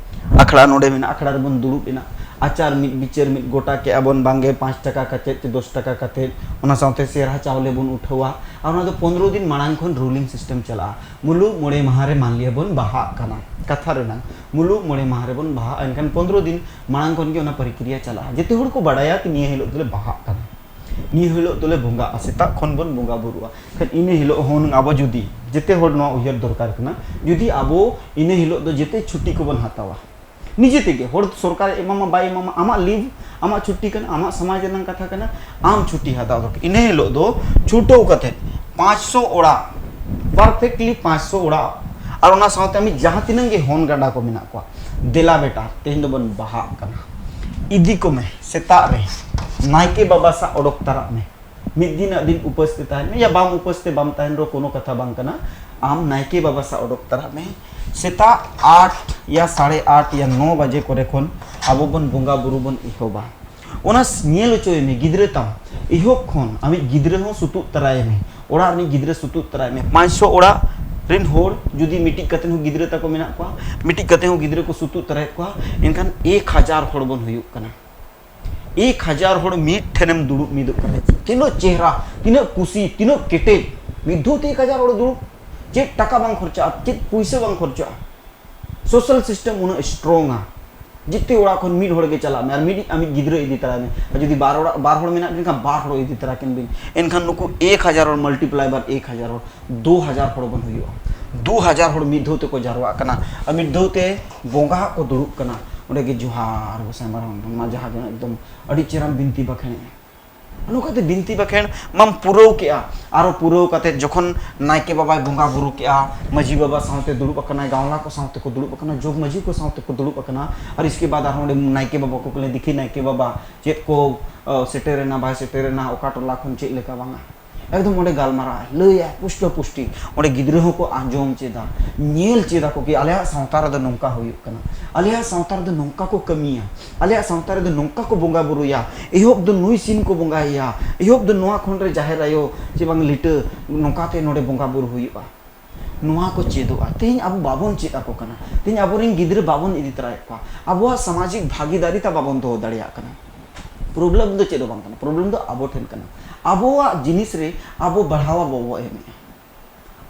ᱟᱠᱷᱲᱟ ᱱᱚᱰᱮ ᱢᱮᱱᱟᱜᱼᱟ, ᱟᱠᱷᱲᱟ ᱨᱮᱵᱚᱱ ᱫᱩᱲᱩᱵ ᱮᱱᱟ᱾ ᱟᱪᱟᱨ ᱢᱤᱫ ᱵᱤᱪᱟᱹᱨ ᱢᱤᱫ ᱜᱚᱴᱟ ᱠᱮᱜᱼᱟ ᱵᱚᱱ, ᱵᱟᱝᱜᱮ ᱯᱟᱸᱪ ᱴᱟᱠᱟ ᱠᱟᱛᱮᱫ ᱪᱮ ᱫᱚᱥ ᱴᱟᱠᱟ ᱠᱟᱛᱮᱫ, ᱚᱱᱟ ᱥᱟᱶᱛᱮ ᱥᱮᱨᱦᱟ ᱪᱟᱣᱞᱮ ᱵᱚᱱ ᱩᱴᱷᱟᱹᱣᱟ᱾ ᱟᱨ ᱚᱱᱟ ᱫᱚ ᱯᱚᱱᱨᱚ ᱫᱤᱱ ᱢᱟᱲᱟᱝ ᱠᱷᱚᱱ ᱨᱩᱞᱤᱝ ᱥᱤᱥᱴᱮᱢ ᱪᱟᱞᱟᱜᱼᱟ᱾ ᱢᱩᱞᱩᱜ ᱢᱚᱬᱮ ᱢᱟᱦᱟ ᱨᱮ ᱢᱟᱱᱞᱤᱭᱟ ᱵᱚᱱ ᱵᱟᱦᱟᱜ ᱠᱟᱱᱟ, ᱠᱟᱛᱷᱟ ᱨᱮᱱᱟᱜ ᱢᱩᱞᱩᱜ ᱢᱚᱬᱮ ᱢᱟᱦᱟ ᱨᱮᱵᱚᱱ ᱵᱟᱦᱟᱜᱼᱟ, ᱮᱱᱠᱷᱟᱱ ᱯᱚᱱᱨᱚ ᱫᱤᱱ ᱢᱟᱲᱟᱝ ᱠᱷᱚᱱ ᱜᱮ ᱚᱱᱟ ᱯᱨᱚᱠᱨᱤᱭᱟ ᱪᱟᱞᱟᱜᱼᱟ᱾ ᱡᱮᱛᱮ ᱦᱚᱲ ᱠᱚ ᱵᱟᱲᱟᱭᱟ ᱠᱤ ᱱᱤᱭᱟᱹ ᱦᱤᱞᱳᱜ ᱫᱚᱞᱮ ᱵᱟᱦᱟᱜ ᱠᱟᱱᱟ, ᱱᱤᱭᱟᱹ ᱦᱤᱞᱳᱜ ᱫᱚᱞᱮ ᱵᱚᱸᱜᱟᱜᱼᱟ, ᱥᱮᱛᱟᱜ ᱠᱷᱚᱱ ᱵᱚᱱ ᱵᱚᱸᱜᱟ ᱵᱩᱨᱩᱜᱼᱟ᱾ ᱠᱷᱟᱱ ᱤᱱᱟᱹ ᱦᱤᱞᱳᱜ ᱦᱚᱸ ᱟᱵᱚ ᱡᱩᱫᱤ ᱡᱮᱛᱮ ᱦᱚᱲ ᱱᱚᱣᱟ ᱩᱭᱦᱟᱹᱨ ᱫᱚᱨᱠᱟᱨ ᱠᱟᱱᱟ, ᱡᱩᱫᱤ ᱟᱵᱚ ᱤᱱᱟᱹ ᱦᱤᱞᱳᱜ ᱫᱚ ᱡᱮᱛᱮ ᱪᱷᱩᱴᱤ ᱠᱚᱵᱚᱱ ᱦᱟᱛᱟᱣᱟ, ᱱᱤᱡᱮ ᱛᱮᱜᱮ, ᱦᱚᱲ ᱥᱚᱨᱠᱟᱨᱮ ᱮᱢᱟᱢᱟ ᱵᱟᱭ ᱮᱢᱟᱢᱟ, ᱟᱢᱟᱜ ᱞᱤᱵᱷ, ᱟᱢᱟᱜ ᱪᱷᱩᱴᱤ ᱠᱟᱱᱟ, ᱟᱢᱟᱜ ᱥᱚᱢᱟᱡᱽ ᱨᱮᱱᱟᱜ ᱠᱟᱛᱷᱟ ᱠᱟᱱᱟ, ᱟᱢ ᱪᱷᱩᱴᱤ ᱦᱟᱛᱟᱣ ᱫᱚᱨᱠᱟᱨ᱾ ᱤᱱᱟᱹ ᱦᱤᱞᱳᱜ ᱫᱚ ᱪᱷᱩᱴᱟᱹᱣ ᱠᱟᱛᱮ ᱯᱟᱸᱪᱥᱚ ᱚᱲᱟᱜ, ᱯᱟᱨᱯᱷᱮᱠᱴᱞᱤ ᱯᱟᱸᱪᱥᱚ ᱚᱲᱟᱜ, ᱟᱨ ᱚᱱᱟ ᱥᱟᱶᱛᱮ ᱟᱢᱤᱡ ᱡᱟᱦᱟᱸ ᱛᱤᱱᱟᱹᱜ ᱜᱮ ᱦᱚᱱ ᱜᱟᱰᱟ ᱠᱚ ᱢᱮᱱᱟᱜ ᱠᱚᱣᱟ, ᱫᱮᱞᱟ ᱵᱮᱴᱟ, ᱛᱮᱦᱮᱧ ᱫᱚᱵᱚᱱ ᱵᱟᱦᱟᱜ ᱠᱟᱱᱟ, ᱤᱫᱤ ᱠᱚᱢᱮ ᱥᱮᱛᱟᱜ ᱨᱮ, ᱱᱟᱭᱠᱮ ᱵᱟᱵᱟ ᱥᱟᱶ ᱚᱰᱚᱠ ᱛᱟᱨᱟᱜ ᱢᱮ᱾ ᱢᱤᱫ ᱫᱤᱱᱟᱜ ᱫᱤᱱ ᱩᱯᱟᱹᱥ ᱛᱮ ᱛᱟᱦᱮᱱ ᱢᱮ, ᱭᱟ ᱵᱟᱢ ᱩᱯᱟᱹᱥ ᱛᱮ ᱵᱟᱢ ᱛᱟᱦᱮᱱ ᱨᱮᱦᱚᱸ ᱠᱳᱱᱳ ᱠᱟᱛᱷᱟ ᱵᱟᱝ ᱠᱟᱱᱟ᱾ ᱟᱢ ᱱᱟᱭᱠᱮ ᱵᱟᱵᱟ ᱥᱟᱶ ᱚᱰᱚᱠ ᱛᱟᱨᱟᱜ ᱢᱮ᱾ ᱥᱮᱛᱟᱜ ᱟᱴ ᱭᱟ ᱥᱟᱲᱮ ᱟᱴ ᱭᱟ ᱱᱚ ᱵᱟᱡᱮ ᱠᱚᱨᱮ ᱠᱷᱚᱱ ᱟᱵᱚ ᱵᱚᱱ ᱵᱚᱸᱜᱟ ᱵᱩᱨᱩ ᱵᱚᱱ ᱮᱦᱚᱵᱟ᱾ ᱚᱱᱟ ᱧᱮᱞ ᱦᱚᱪᱚᱭ ᱢᱮ ᱜᱤᱫᱽᱨᱟᱹ ᱛᱟᱢ, ᱮᱦᱚᱵ ᱠᱷᱚᱱ ᱟᱢᱤᱡ ᱜᱤᱫᱽᱨᱟᱹ ᱦᱚᱸ ᱥᱩᱛᱩᱜ ᱛᱟᱨᱟᱭᱮ ᱢᱮ, ᱚᱲᱟᱜ ᱨᱤᱱᱤᱡ ᱜᱤᱫᱽᱨᱟᱹ ᱥᱩᱛᱩᱜ ᱛᱟᱨᱟᱭ ᱢᱮ᱾ ᱯᱟᱸᱪᱥᱚ ᱚᱲᱟᱜ ᱨᱤᱱ ᱦᱚᱲ ᱡᱩᱫᱤ ᱢᱤᱫᱴᱤᱡ ᱠᱟᱛᱮ ᱦᱚᱸ ᱜᱤᱫᱽᱨᱟᱹ ᱛᱟᱠᱚ ᱢᱮᱱᱟᱜ ᱠᱚᱣᱟ, ᱢᱤᱫᱴᱤᱡ ᱠᱟᱛᱮ ᱦᱚᱸ ᱜᱤᱫᱽᱨᱟᱹ ᱠᱚ ᱥᱩᱛᱩᱜ ᱛᱟᱨᱟᱭᱮᱫ ᱠᱚᱣᱟ, ᱮᱱᱠᱷᱟᱱ ᱮᱠ ᱦᱟᱡᱟᱨ ᱦᱚᱲ ᱵᱚᱱ ᱦᱩᱭᱩᱜ ᱠᱟᱱᱟ᱾ ᱮᱠ ᱦᱟᱡᱟᱨ ᱦᱚᱲ ᱢᱤᱫ ᱴᱷᱮᱱᱮᱢ ᱫᱩᱲᱩᱵ ᱢᱤᱫᱚᱜ ᱠᱟᱱᱟ᱾ ᱛᱤᱱᱟᱹᱜ ᱪᱮᱦᱨᱟ, ᱛᱤᱱᱟᱹᱜ ᱠᱩᱥᱤ, ᱛᱤᱱᱟᱹᱜ ᱠᱮᱴᱮᱡ᱾ ᱢᱤᱫ ᱫᱷᱟᱣ ᱛᱮ ᱮᱠ ᱦᱟᱡᱟᱨ ᱦᱚᱲ ᱫᱩᱲᱩᱵ, ᱪᱮᱫ ᱴᱟᱠᱟ ᱵᱟᱝ ᱠᱷᱚᱨᱪᱟᱜᱼᱟ, ᱪᱮᱫ ᱯᱩᱭᱥᱟᱹ ᱵᱟᱝ ᱠᱷᱚᱨᱪᱟᱜᱼᱟ᱾ ᱥᱳᱥᱟᱞ ᱥᱤᱥᱴᱮᱢ ᱩᱱᱟᱹᱜ ᱥᱴᱨᱚᱝᱟ᱾ ᱡᱮᱛᱮ ᱚᱲᱟᱜ ᱠᱷᱚᱱ ᱢᱤᱫ ᱦᱚᱲ ᱜᱮ ᱪᱟᱞᱟᱜ ᱢᱮ ᱟᱨ ᱢᱤᱫ ᱟᱢᱤᱡ ᱜᱤᱫᱽᱨᱟᱹ ᱤᱫᱤ ᱛᱟᱨᱟᱭ ᱢᱮ᱾ ᱟᱨ ᱡᱩᱫᱤ ᱵᱟᱨ ᱚᱲᱟᱜ, ᱵᱟᱨ ᱦᱚᱲ ᱢᱮᱱᱟᱜ ᱠᱤᱱ ᱠᱷᱟᱱ ᱵᱟᱨ ᱦᱚᱲ ᱤᱫᱤ ᱛᱟᱨᱟ ᱠᱤᱱ ᱵᱤᱱ᱾ ᱮᱱᱠᱷᱟᱱ ᱱᱩᱠᱩ ᱮᱠ ᱦᱟᱡᱟᱨ ᱦᱚᱲ multiply ᱵᱟᱨ ᱮᱠ ᱦᱟᱡᱟᱨ ᱦᱚᱲ, ᱫᱩ ᱦᱟᱡᱟᱨ ᱦᱚᱲ ᱵᱚᱱ ᱦᱩᱭᱩᱜᱼᱟ᱾ ᱫᱩ ᱦᱟᱡᱟᱨ ᱦᱚᱲ ᱢᱤᱫ ᱫᱷᱟᱣ ᱛᱮᱠᱚ ᱡᱟᱨᱣᱟᱜ ᱠᱟᱱᱟ ᱟᱨ ᱢᱤᱫ ᱫᱷᱟᱣ ᱛᱮ ᱵᱚᱸᱜᱟ ᱦᱟᱜ ᱠᱚ ᱫᱩᱲᱩᱵ ᱠᱟᱱᱟ᱾ ᱚᱸᱰᱮ ᱜᱮ ᱡᱚᱦᱟᱨ ᱜᱚᱸᱥᱟᱭ ᱢᱟᱨᱟᱝ ᱵᱚᱱ ᱢᱟ, ᱡᱟᱦᱟᱸ ᱜᱮ ᱮᱠᱫᱚᱢ ᱟᱹᱰᱤ ᱪᱮᱦᱨᱟᱢ ᱵᱤᱱᱛᱤ ᱵᱟᱠᱷᱮᱬᱮᱜᱼᱟ᱾ ᱱᱚᱝᱠᱟᱛᱮ ᱵᱤᱱᱛᱤ ᱵᱟᱠᱷᱮᱬ ᱢᱟᱢ ᱯᱩᱨᱟᱹᱣ ᱠᱮᱜᱼᱟ᱾ ᱟᱨᱚ ᱯᱩᱨᱟᱹᱣ ᱠᱟᱛᱮ ᱡᱚᱠᱷᱚᱱ ᱱᱟᱭᱠᱮ ᱵᱟᱵᱟᱭ ᱵᱚᱸᱜᱟ ᱵᱩᱨᱩ ᱠᱮᱜᱼᱟ, ᱢᱟᱹᱡᱷᱤ ᱵᱟᱵᱟ ᱥᱟᱶᱛᱮ ᱫᱩᱲᱩᱵ ᱟᱠᱟᱱᱟᱭ, ᱜᱟᱶᱞᱟ ᱠᱚ ᱥᱟᱶᱛᱮ ᱠᱚ ᱫᱩᱲᱩᱵ ᱟᱠᱟᱱᱟ, ᱡᱚᱜᱽ ᱢᱟᱹᱡᱷᱤ ᱠᱚ ᱥᱟᱶᱛᱮ ᱠᱚ ᱫᱩᱲᱩᱵ ᱟᱠᱟᱱᱟ, ᱟᱨ ᱤᱥᱠᱮ ᱵᱟᱫ ᱟᱨᱦᱚᱸ ᱚᱸᱰᱮ ᱱᱟᱭᱠᱮ ᱵᱟᱵᱟ ᱠᱚ ᱠᱩᱞᱤ, "ᱫᱮᱠᱷᱤ ᱱᱟᱭᱠᱮ ᱵᱟᱵᱟ, ᱪᱮᱫ ᱠᱚ, ᱟ, ᱥᱮᱴᱮᱨᱮᱱᱟ, ᱵᱟᱭ ᱥᱮᱴᱮᱨᱮᱱᱟ, ᱚᱠᱟ ᱴᱚᱞᱟ ᱠᱷᱚᱱ ᱪᱮᱫ ᱞᱮᱠᱟ ᱵᱟᱝᱟ?" ᱮᱠᱫᱚᱢ ᱚᱸᱰᱮ ᱜᱟᱞᱢᱟᱨᱟᱣ ᱟᱭ, ᱞᱟᱹᱭᱟᱭ ᱯᱩᱥᱴᱟᱹ ᱯᱩᱥᱴᱤ᱾ ᱚᱸᱰᱮ ᱜᱤᱫᱽᱨᱟᱹ ᱦᱚᱸᱠᱚ ᱟᱸᱡᱚᱢ ᱪᱮᱫᱟ, ᱧᱮᱞ ᱪᱮᱫᱟ ᱠᱚ ᱠᱤ ᱟᱞᱮᱭᱟᱜ ᱥᱟᱶᱛᱟ ᱨᱮᱫᱚ ᱱᱚᱝᱠᱟ ᱦᱩᱭᱩᱜ ᱠᱟᱱᱟ, ᱟᱞᱮᱭᱟᱜ ᱥᱟᱶᱛᱟ ᱨᱮᱫᱚ ᱱᱚᱝᱠᱟ ᱠᱚ ᱠᱟᱹᱢᱤᱭᱟ, ᱟᱞᱮᱭᱟᱜ ᱥᱟᱶᱛᱟ ᱨᱮᱫᱚ ᱱᱚᱝᱠᱟ ᱠᱚ ᱵᱚᱸᱜᱟ ᱵᱩᱨᱩᱭᱟ, ᱮᱦᱚᱵ ᱫᱚ ᱱᱩᱭ ᱥᱤᱢ ᱠᱚ ᱵᱚᱸᱜᱟᱭᱮᱭᱟ, ᱮᱦᱚᱵ ᱫᱚ ᱱᱚᱣᱟ ᱠᱷᱚᱸᱰ ᱨᱮ ᱡᱟᱦᱮᱨ ᱟᱭᱳ ᱪᱮ ᱵᱟᱝ ᱞᱤᱴᱟᱹ, ᱱᱚᱝᱠᱟᱛᱮ ᱱᱚᱰᱮ ᱵᱚᱸᱜᱟ ᱵᱩᱨᱩ ᱦᱩᱭᱩᱜᱼᱟ᱾ ᱱᱚᱣᱟ ᱠᱚ ᱪᱮᱫᱚᱜᱼᱟ᱾ ᱛᱮᱦᱮᱧ ᱟᱵᱚ ᱵᱟᱵᱚᱱ ᱪᱮᱫ ᱟᱠᱚ ᱠᱟᱱᱟ, ᱛᱮᱦᱮᱧ ᱟᱵᱚᱨᱮᱱ ᱜᱤᱫᱽᱨᱟᱹ ᱵᱟᱵᱚᱱ ᱤᱫᱤ ᱛᱚᱨᱟᱭᱮᱫ ᱠᱚᱣᱟ, ᱟᱵᱚᱣᱟᱜ ᱥᱟᱢᱟᱡᱤᱠ ᱵᱷᱟᱜᱤᱫᱟᱨᱤ ᱛᱟ ᱵᱟᱵᱚᱱ ᱫᱚᱦᱚ ᱫᱟᱲᱮᱭᱟᱜ ᱠᱟᱱᱟ᱾ ᱯᱨᱚᱵᱞᱮᱢ ᱫᱚ ᱪᱮᱫ ᱦᱚᱸ ᱵᱟᱝ ᱠᱟᱱᱟ, ᱯᱨᱚᱵᱞᱮᱢ ᱫᱚ ᱟᱵᱚ ᱴᱷᱮᱱ ᱠᱟᱱᱟ᱾ ᱟᱵᱚᱣᱟᱜ ᱡᱤᱱᱤᱥ ᱨᱮ ᱟᱵᱚ ᱵᱟᱲᱦᱟᱣᱟ ᱵᱟᱵᱚ ᱮᱢᱮᱫᱼᱟ,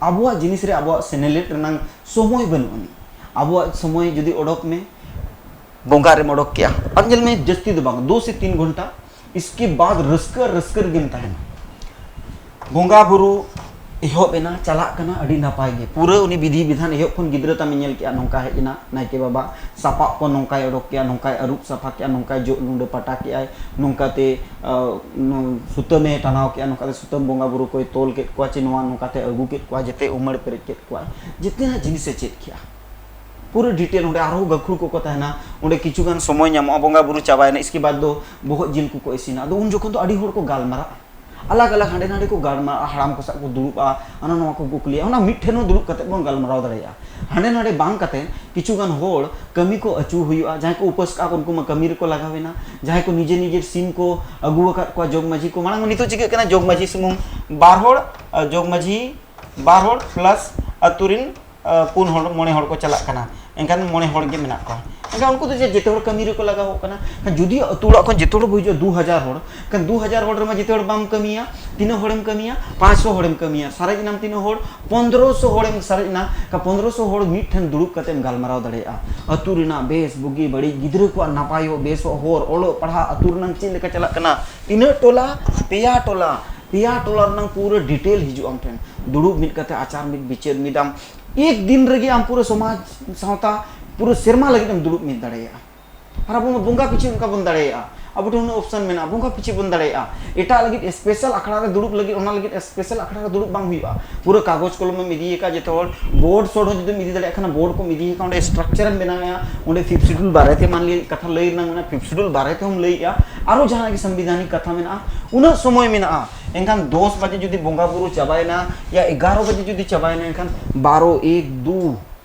ᱟᱵᱚᱣᱟᱜ ᱡᱤᱱᱤᱥ ᱨᱮ ᱟᱵᱚᱣᱟᱜ ᱥᱮᱱᱮᱞᱮᱫ ᱨᱮᱱᱟᱜ ᱥᱚᱢᱚᱭ ᱵᱟᱹᱱᱩᱜ ᱟᱹᱱᱤᱡ᱾ ᱟᱵᱚᱣᱟᱜ ᱥᱚᱢᱚᱭ ᱡᱩᱫᱤ ᱚᱰᱚᱠ ᱢᱮ, ᱵᱚᱸᱜᱟ ᱨᱮᱢ ᱚᱰᱚᱠ ᱠᱮᱜᱼᱟ, ᱟᱨ ᱧᱮᱞ ᱢᱮ ᱡᱟᱹᱥᱛᱤ ᱫᱚ ᱵᱟᱝ, ᱫᱩ ᱥᱮ ᱛᱤᱱ ᱜᱷᱚᱱᱴᱟ, ᱤᱥᱠᱮ ᱵᱟᱫ ᱨᱟᱹᱥᱠᱟᱹ ᱨᱟᱹᱥᱠᱟᱹ ᱨᱮᱜᱮᱢ ᱛᱟᱦᱮᱱᱟ᱾ ᱵᱚᱸᱜᱟ ᱵᱩᱨᱩ ᱮᱦᱚᱵ ᱮᱱᱟ, ᱪᱟᱞᱟᱜ ᱠᱟᱱᱟ, ᱟᱹᱰᱤ ᱱᱟᱯᱟᱭ ᱜᱮ᱾ ᱯᱩᱨᱟᱹ ᱩᱱᱤ ᱵᱤᱫᱷᱤ ᱵᱤᱫᱷᱟᱱ ᱮᱦᱚᱵ ᱠᱷᱚᱱ ᱜᱤᱫᱽᱨᱟᱹ ᱛᱟᱢᱮ ᱧᱮᱞ ᱠᱮᱜᱼᱟ, ᱱᱚᱝᱠᱟ ᱦᱮᱡ ᱮᱱᱟ ᱱᱟᱭᱠᱮ ᱵᱟᱵᱟ, ᱥᱟᱯᱟᱵ ᱠᱚ ᱱᱚᱝᱠᱟᱭ ᱚᱰᱚᱠ ᱠᱮᱜᱼᱟ, ᱱᱚᱝᱠᱟᱭ ᱟᱹᱨᱩᱵ ᱥᱟᱯᱷᱟ ᱠᱮᱜᱼᱟ, ᱱᱚᱝᱠᱟᱭ ᱡᱚᱜ ᱞᱩᱸᱰᱟᱹ ᱯᱟᱴᱟ ᱠᱮᱜᱼᱟᱭ, ᱱᱚᱝᱠᱟᱛᱮ, ᱟᱹ, ᱱᱚ-, ᱥᱩᱛᱟᱹᱢᱮ ᱴᱟᱱᱟᱣ ᱠᱮᱜᱼᱟ, ᱱᱚᱝᱠᱟᱛᱮ ᱥᱩᱛᱟᱹᱢ ᱵᱚᱸᱜᱟ ᱵᱩᱨᱩ ᱠᱚᱭ ᱛᱚᱞ ᱠᱮᱫ ᱠᱚᱣᱟ, ᱪᱮ ᱱᱚᱣᱟ ᱱᱚᱝᱠᱟᱛᱮ ᱟᱹᱜᱩ ᱠᱮᱫ ᱠᱚᱣᱟ, ᱡᱮᱛᱮ ᱩᱢᱟᱹᱲ ᱯᱮᱨᱮᱡ ᱠᱮᱫ ᱠᱚᱣᱟᱭ, ᱡᱮᱛᱮᱱᱟᱜ ᱡᱤᱱᱤᱥᱮ ᱪᱮᱫ ᱠᱮᱜᱼᱟ᱾ ᱯᱩᱨᱟᱹ ᱰᱤᱴᱮᱞ᱾ ᱚᱸᱰᱮ ᱟᱨᱦᱚᱸ ᱜᱟᱹᱠᱷᱩᱲ ᱠᱚᱠᱚ ᱛᱟᱦᱮᱱᱟ, ᱚᱸᱰᱮ ᱠᱤᱪᱷᱩ ᱜᱟᱱ ᱥᱚᱢᱚᱭ ᱧᱟᱢᱚᱜᱼᱟ, ᱵᱚᱸᱜᱟ ᱵᱩᱨᱩ ᱪᱟᱵᱟᱭᱮᱱᱟ, ᱤᱥᱠᱮ ᱵᱟᱫ ᱫᱚ ᱵᱚᱦᱚᱜ ᱡᱤᱞ ᱠᱚᱠᱚ ᱤᱥᱤᱱᱟ᱾ ᱟᱫᱚ ᱩᱱ ᱡᱚᱠᱷᱚᱱ ᱫᱚ ᱟᱹᱰᱤ ᱦᱚᱲ ᱠᱚ ᱜᱟᱞᱢᱟᱨᱟᱜᱼᱟ, ᱟᱞᱟᱜᱽ ᱟᱞᱟᱜᱽ ᱦᱟᱸᱰᱮ ᱱᱟᱰᱮ ᱠᱚ ᱜᱟᱞᱢᱟᱨᱟᱜᱼᱟ, ᱦᱟᱲᱟᱢ ᱠᱚ ᱥᱟᱶ ᱠᱚ ᱫᱩᱲᱩᱵᱼᱟ, ᱦᱟᱱᱟ ᱱᱚᱣᱟ ᱠᱚ ᱠᱩᱠᱞᱤᱭᱟ, ᱚᱱᱟ ᱢᱤᱫ ᱴᱷᱮᱱ ᱦᱚᱸ ᱫᱩᱲᱩᱵ ᱠᱟᱛᱮ ᱵᱚᱱ ᱜᱟᱞᱢᱟᱨᱟᱣ ᱫᱟᱲᱮᱭᱟᱜᱼᱟ᱾ ᱦᱟᱸᱰᱮ ᱱᱟᱰᱮ ᱵᱟᱝ ᱠᱟᱛᱮ ᱠᱤᱪᱷᱩ ᱜᱟᱱ ᱦᱚᱲ ᱠᱟᱹᱢᱤ ᱠᱚ ᱟᱹᱪᱩ ᱦᱩᱭᱩᱜᱼᱟ, ᱡᱟᱦᱟᱸᱭ ᱠᱚ ᱩᱯᱟᱹᱥ ᱠᱟᱜᱼᱟ ᱠᱚ ᱩᱱᱠᱩ ᱢᱟ ᱠᱟᱹᱢᱤ ᱨᱮᱠᱚ ᱞᱟᱜᱟᱣ ᱮᱱᱟ, ᱡᱟᱦᱟᱸᱭ ᱠᱚ ᱱᱤᱡᱮ ᱱᱤᱡᱮᱨ ᱥᱤᱢ ᱠᱚ ᱟᱹᱜᱩ ᱟᱠᱟᱫ ᱠᱚᱣᱟ ᱡᱚᱜᱽ ᱢᱟᱹᱡᱷᱤ ᱠᱚ, ᱢᱟᱲᱟᱝ ᱱᱤᱛᱚᱜ ᱪᱤᱠᱟᱹᱜ ᱠᱟᱱᱟ, ᱡᱚᱜᱽ ᱢᱟᱹᱡᱷᱤ ᱥᱩᱢᱩᱝ ᱵᱟᱨ ᱦᱚᱲ, ᱟᱨ ᱡᱚᱜᱽ ᱢᱟᱹᱡᱷᱤ ᱵᱟᱨ ᱦᱚᱲ ᱯᱞᱟᱥ ᱟᱹᱛᱩ ᱨᱮᱱ, ᱟᱸ, ᱯᱩᱱ ᱦᱚᱲ, ᱢᱚᱬᱮ ᱦᱚᱲ ᱠᱚ ᱪᱟᱞᱟᱜ ᱠᱟᱱᱟ, ᱮᱱᱠᱷᱟᱱ ᱢᱚᱬᱮ ᱦᱚᱲ ᱜᱮ ᱢᱮᱱᱟᱜ ᱠᱚᱣᱟ᱾ ᱮᱱᱠᱷᱟᱱ ᱩᱱᱠᱩ ᱫᱚ ᱪᱮᱫ, ᱡᱚᱛᱚ ᱦᱚᱲ ᱠᱟᱹᱢᱤ ᱨᱮᱠᱚ ᱞᱟᱜᱟᱣᱚᱜ ᱠᱟᱱᱟ᱾ ᱮᱱᱠᱷᱟᱱ ᱡᱩᱫᱤ ᱟᱹᱛᱩ ᱚᱲᱟᱜ ᱠᱷᱚᱱ ᱡᱚᱛᱚ ᱦᱚᱲ ᱵᱚ ᱦᱤᱡᱩᱜᱼᱟ, ᱫᱩ ᱦᱟᱡᱟᱨ ᱦᱚᱲ, ᱮᱱᱠᱷᱟᱱ ᱫᱩ ᱦᱟᱡᱟᱨ ᱦᱚᱲ ᱨᱮᱢᱟ ᱡᱚᱛᱚ ᱦᱚᱲ ᱵᱟᱢ ᱠᱟᱹᱢᱤᱭᱟ, ᱛᱤᱱᱟᱹᱜ ᱦᱚᱲᱮᱢ ᱠᱟᱹᱢᱤᱭᱟ? ᱯᱟᱸᱪᱥᱚ ᱦᱚᱲᱮᱢ ᱠᱟᱹᱢᱤᱭᱟ, ᱥᱟᱨᱮᱡ ᱮᱱᱟᱢ ᱛᱤᱱᱟᱹᱜ ᱦᱚᱲ? ᱯᱚᱱᱫᱽᱨᱚᱥᱚ ᱦᱚᱲᱮᱢ ᱥᱟᱨᱮᱡ ᱮᱱᱟ᱾ ᱮᱱᱠᱷᱟᱱ ᱯᱚᱱᱫᱽᱨᱚᱥᱚ ᱦᱚᱲ ᱢᱤᱫ ᱴᱷᱮᱱ ᱫᱩᱲᱩᱵ ᱠᱟᱛᱮᱢ ᱜᱟᱞᱢᱟᱨᱟᱣ ᱫᱟᱲᱮᱭᱟᱜᱼᱟ, ᱟᱹᱛᱩ ᱨᱮᱱᱟᱜ ᱵᱮᱥ ᱵᱩᱜᱤ ᱵᱟᱹᱲᱤᱡ, ᱜᱤᱫᱽᱨᱟᱹ ᱠᱚᱣᱟᱜ ᱱᱟᱯᱟᱭᱚᱜ ᱵᱮᱥᱚᱜ, ᱦᱚᱨ ᱚᱞᱚᱜ ᱯᱟᱲᱦᱟᱜ, ᱟᱹᱛᱩ ᱨᱮᱱᱟᱜ ᱪᱮᱫ ᱞᱮᱠᱟ ᱪᱟᱞᱟᱜ ᱠᱟᱱᱟ, ᱛᱤᱱᱟᱹᱜ ᱴᱚᱞᱟ, ᱯᱮᱭᱟ ᱴᱚᱞᱟ, ᱯᱮᱭᱟ ᱴᱚᱞᱟ ᱨᱮᱱᱟᱜ ᱯᱩᱨᱟᱹ ᱰᱤᱴᱮᱞ ᱦᱤᱡᱩᱜᱼᱟ ᱟᱢ ᱴᱷᱮᱱ᱾ ᱫᱩᱲᱩᱵ ᱢᱤᱫ ᱠᱟᱛᱮ ᱟᱪᱟᱨ ᱢᱤᱫ ᱵᱤᱪᱟᱹᱨ ᱢᱤᱫᱟᱢ, ᱮᱠ ᱫᱤᱱ ᱨᱮᱜᱮ ᱟᱢ ᱯᱩᱨᱟᱹ ᱥᱚᱢᱟᱡᱽ ᱥᱟᱶᱛᱟ ᱯᱩᱨᱟᱹ ᱥᱮᱨᱢᱟ ᱞᱟᱹᱜᱤᱫ ᱮᱢ ᱫᱩᱲᱩᱵ ᱢᱤᱫ ᱫᱟᱲᱮᱭᱟᱜᱼᱟ᱾ ᱟᱨ ᱟᱵᱚ ᱢᱟ ᱵᱚᱸᱜᱟ ᱯᱤᱪᱷᱤ ᱚᱱᱠᱟ ᱵᱚᱱ ᱫᱟᱲᱮᱭᱟᱜᱼᱟ, ᱟᱵᱚ ᱴᱷᱮᱱ ᱩᱱᱟᱹᱜ ᱚᱯᱥᱚᱱ ᱢᱮᱱᱟᱜᱼᱟ, ᱵᱚᱸᱜᱟ ᱯᱤᱪᱷᱤ ᱵᱚᱱ ᱫᱟᱲᱮᱭᱟᱜᱼᱟ᱾ ᱮᱴᱟᱜ ᱞᱟᱹᱜᱤᱫ ᱥᱯᱮᱥᱟᱞ ᱟᱠᱷᱲᱟ ᱨᱮ ᱫᱩᱲᱩᱵ ᱞᱟᱹᱜᱤᱫ, ᱚᱱᱟ ᱞᱟᱹᱜᱤᱫ ᱥᱯᱮᱥᱟᱞ ᱟᱠᱷᱲᱟ ᱨᱮ ᱫᱩᱲᱩᱵ ᱵᱟᱝ ᱦᱩᱭᱩᱜᱼᱟ᱾ ᱯᱩᱨᱟᱹ ᱠᱟᱜᱚᱡᱽ ᱠᱚᱞᱚᱢ ᱮᱢ ᱤᱫᱤ ᱟᱠᱟᱫ, ᱡᱚᱛᱚ ᱦᱚᱲ ᱵᱳᱨᱰ ᱥᱳᱨ ᱦᱚᱸ ᱡᱩᱫᱤᱢ ᱤᱫᱤ ᱫᱟᱲᱮᱭᱟᱜ ᱠᱷᱟᱱ, ᱵᱳᱨᱰ ᱠᱚᱢ ᱤᱫᱤ ᱟᱠᱟᱫ, ᱚᱸᱰᱮ ᱥᱴᱨᱟᱠᱪᱟᱨ ᱮᱢ ᱵᱮᱱᱟᱣᱮᱜᱼᱟ, ᱚᱸᱰᱮ ᱯᱷᱤᱯᱛᱷ ᱥᱤᱰᱩᱞ ᱵᱟᱨᱮ ᱛᱮ ᱢᱟᱱᱞᱤᱭᱟ ᱠᱟᱛᱷᱟ ᱞᱟᱹᱭ ᱨᱮᱱᱟᱜ ᱢᱮᱱᱟᱜᱼᱟ, ᱯᱷᱤᱯᱛᱷ ᱥᱤᱰᱩᱞ ᱵᱟᱨᱮ ᱛᱮᱦᱚᱸ ᱞᱟᱹᱭᱮᱜᱼᱟ, ᱟᱨᱚ ᱡᱟᱦᱟᱱᱟᱜ ᱜᱮ ᱥᱚᱝᱵᱤᱫᱷᱟᱱᱤᱠ ᱠᱟᱛᱷᱟ ᱢᱮᱱᱟᱜᱼᱟ, ᱩᱱᱟᱹᱜ ᱥᱚᱢᱚᱭ ᱢᱮᱱᱟᱜᱼᱟ᱾ ᱮᱱᱠᱷᱟᱱ ᱫᱚᱥ ᱵᱟᱡᱮ ᱡᱩᱫᱤ ᱵᱚᱸᱜᱟ ᱵᱩᱨᱩ ᱪᱟᱵᱟᱭᱮᱱᱟ, ᱭᱟ ᱮᱜᱟᱨᱚ ᱵᱟᱡᱮ ᱡᱩᱫᱤ ᱪᱟᱵᱟᱭᱮᱱᱟ, ᱮᱱᱠᱷᱟᱱ ᱵᱟᱨᱚ, ᱮᱠ, ᱫᱩ,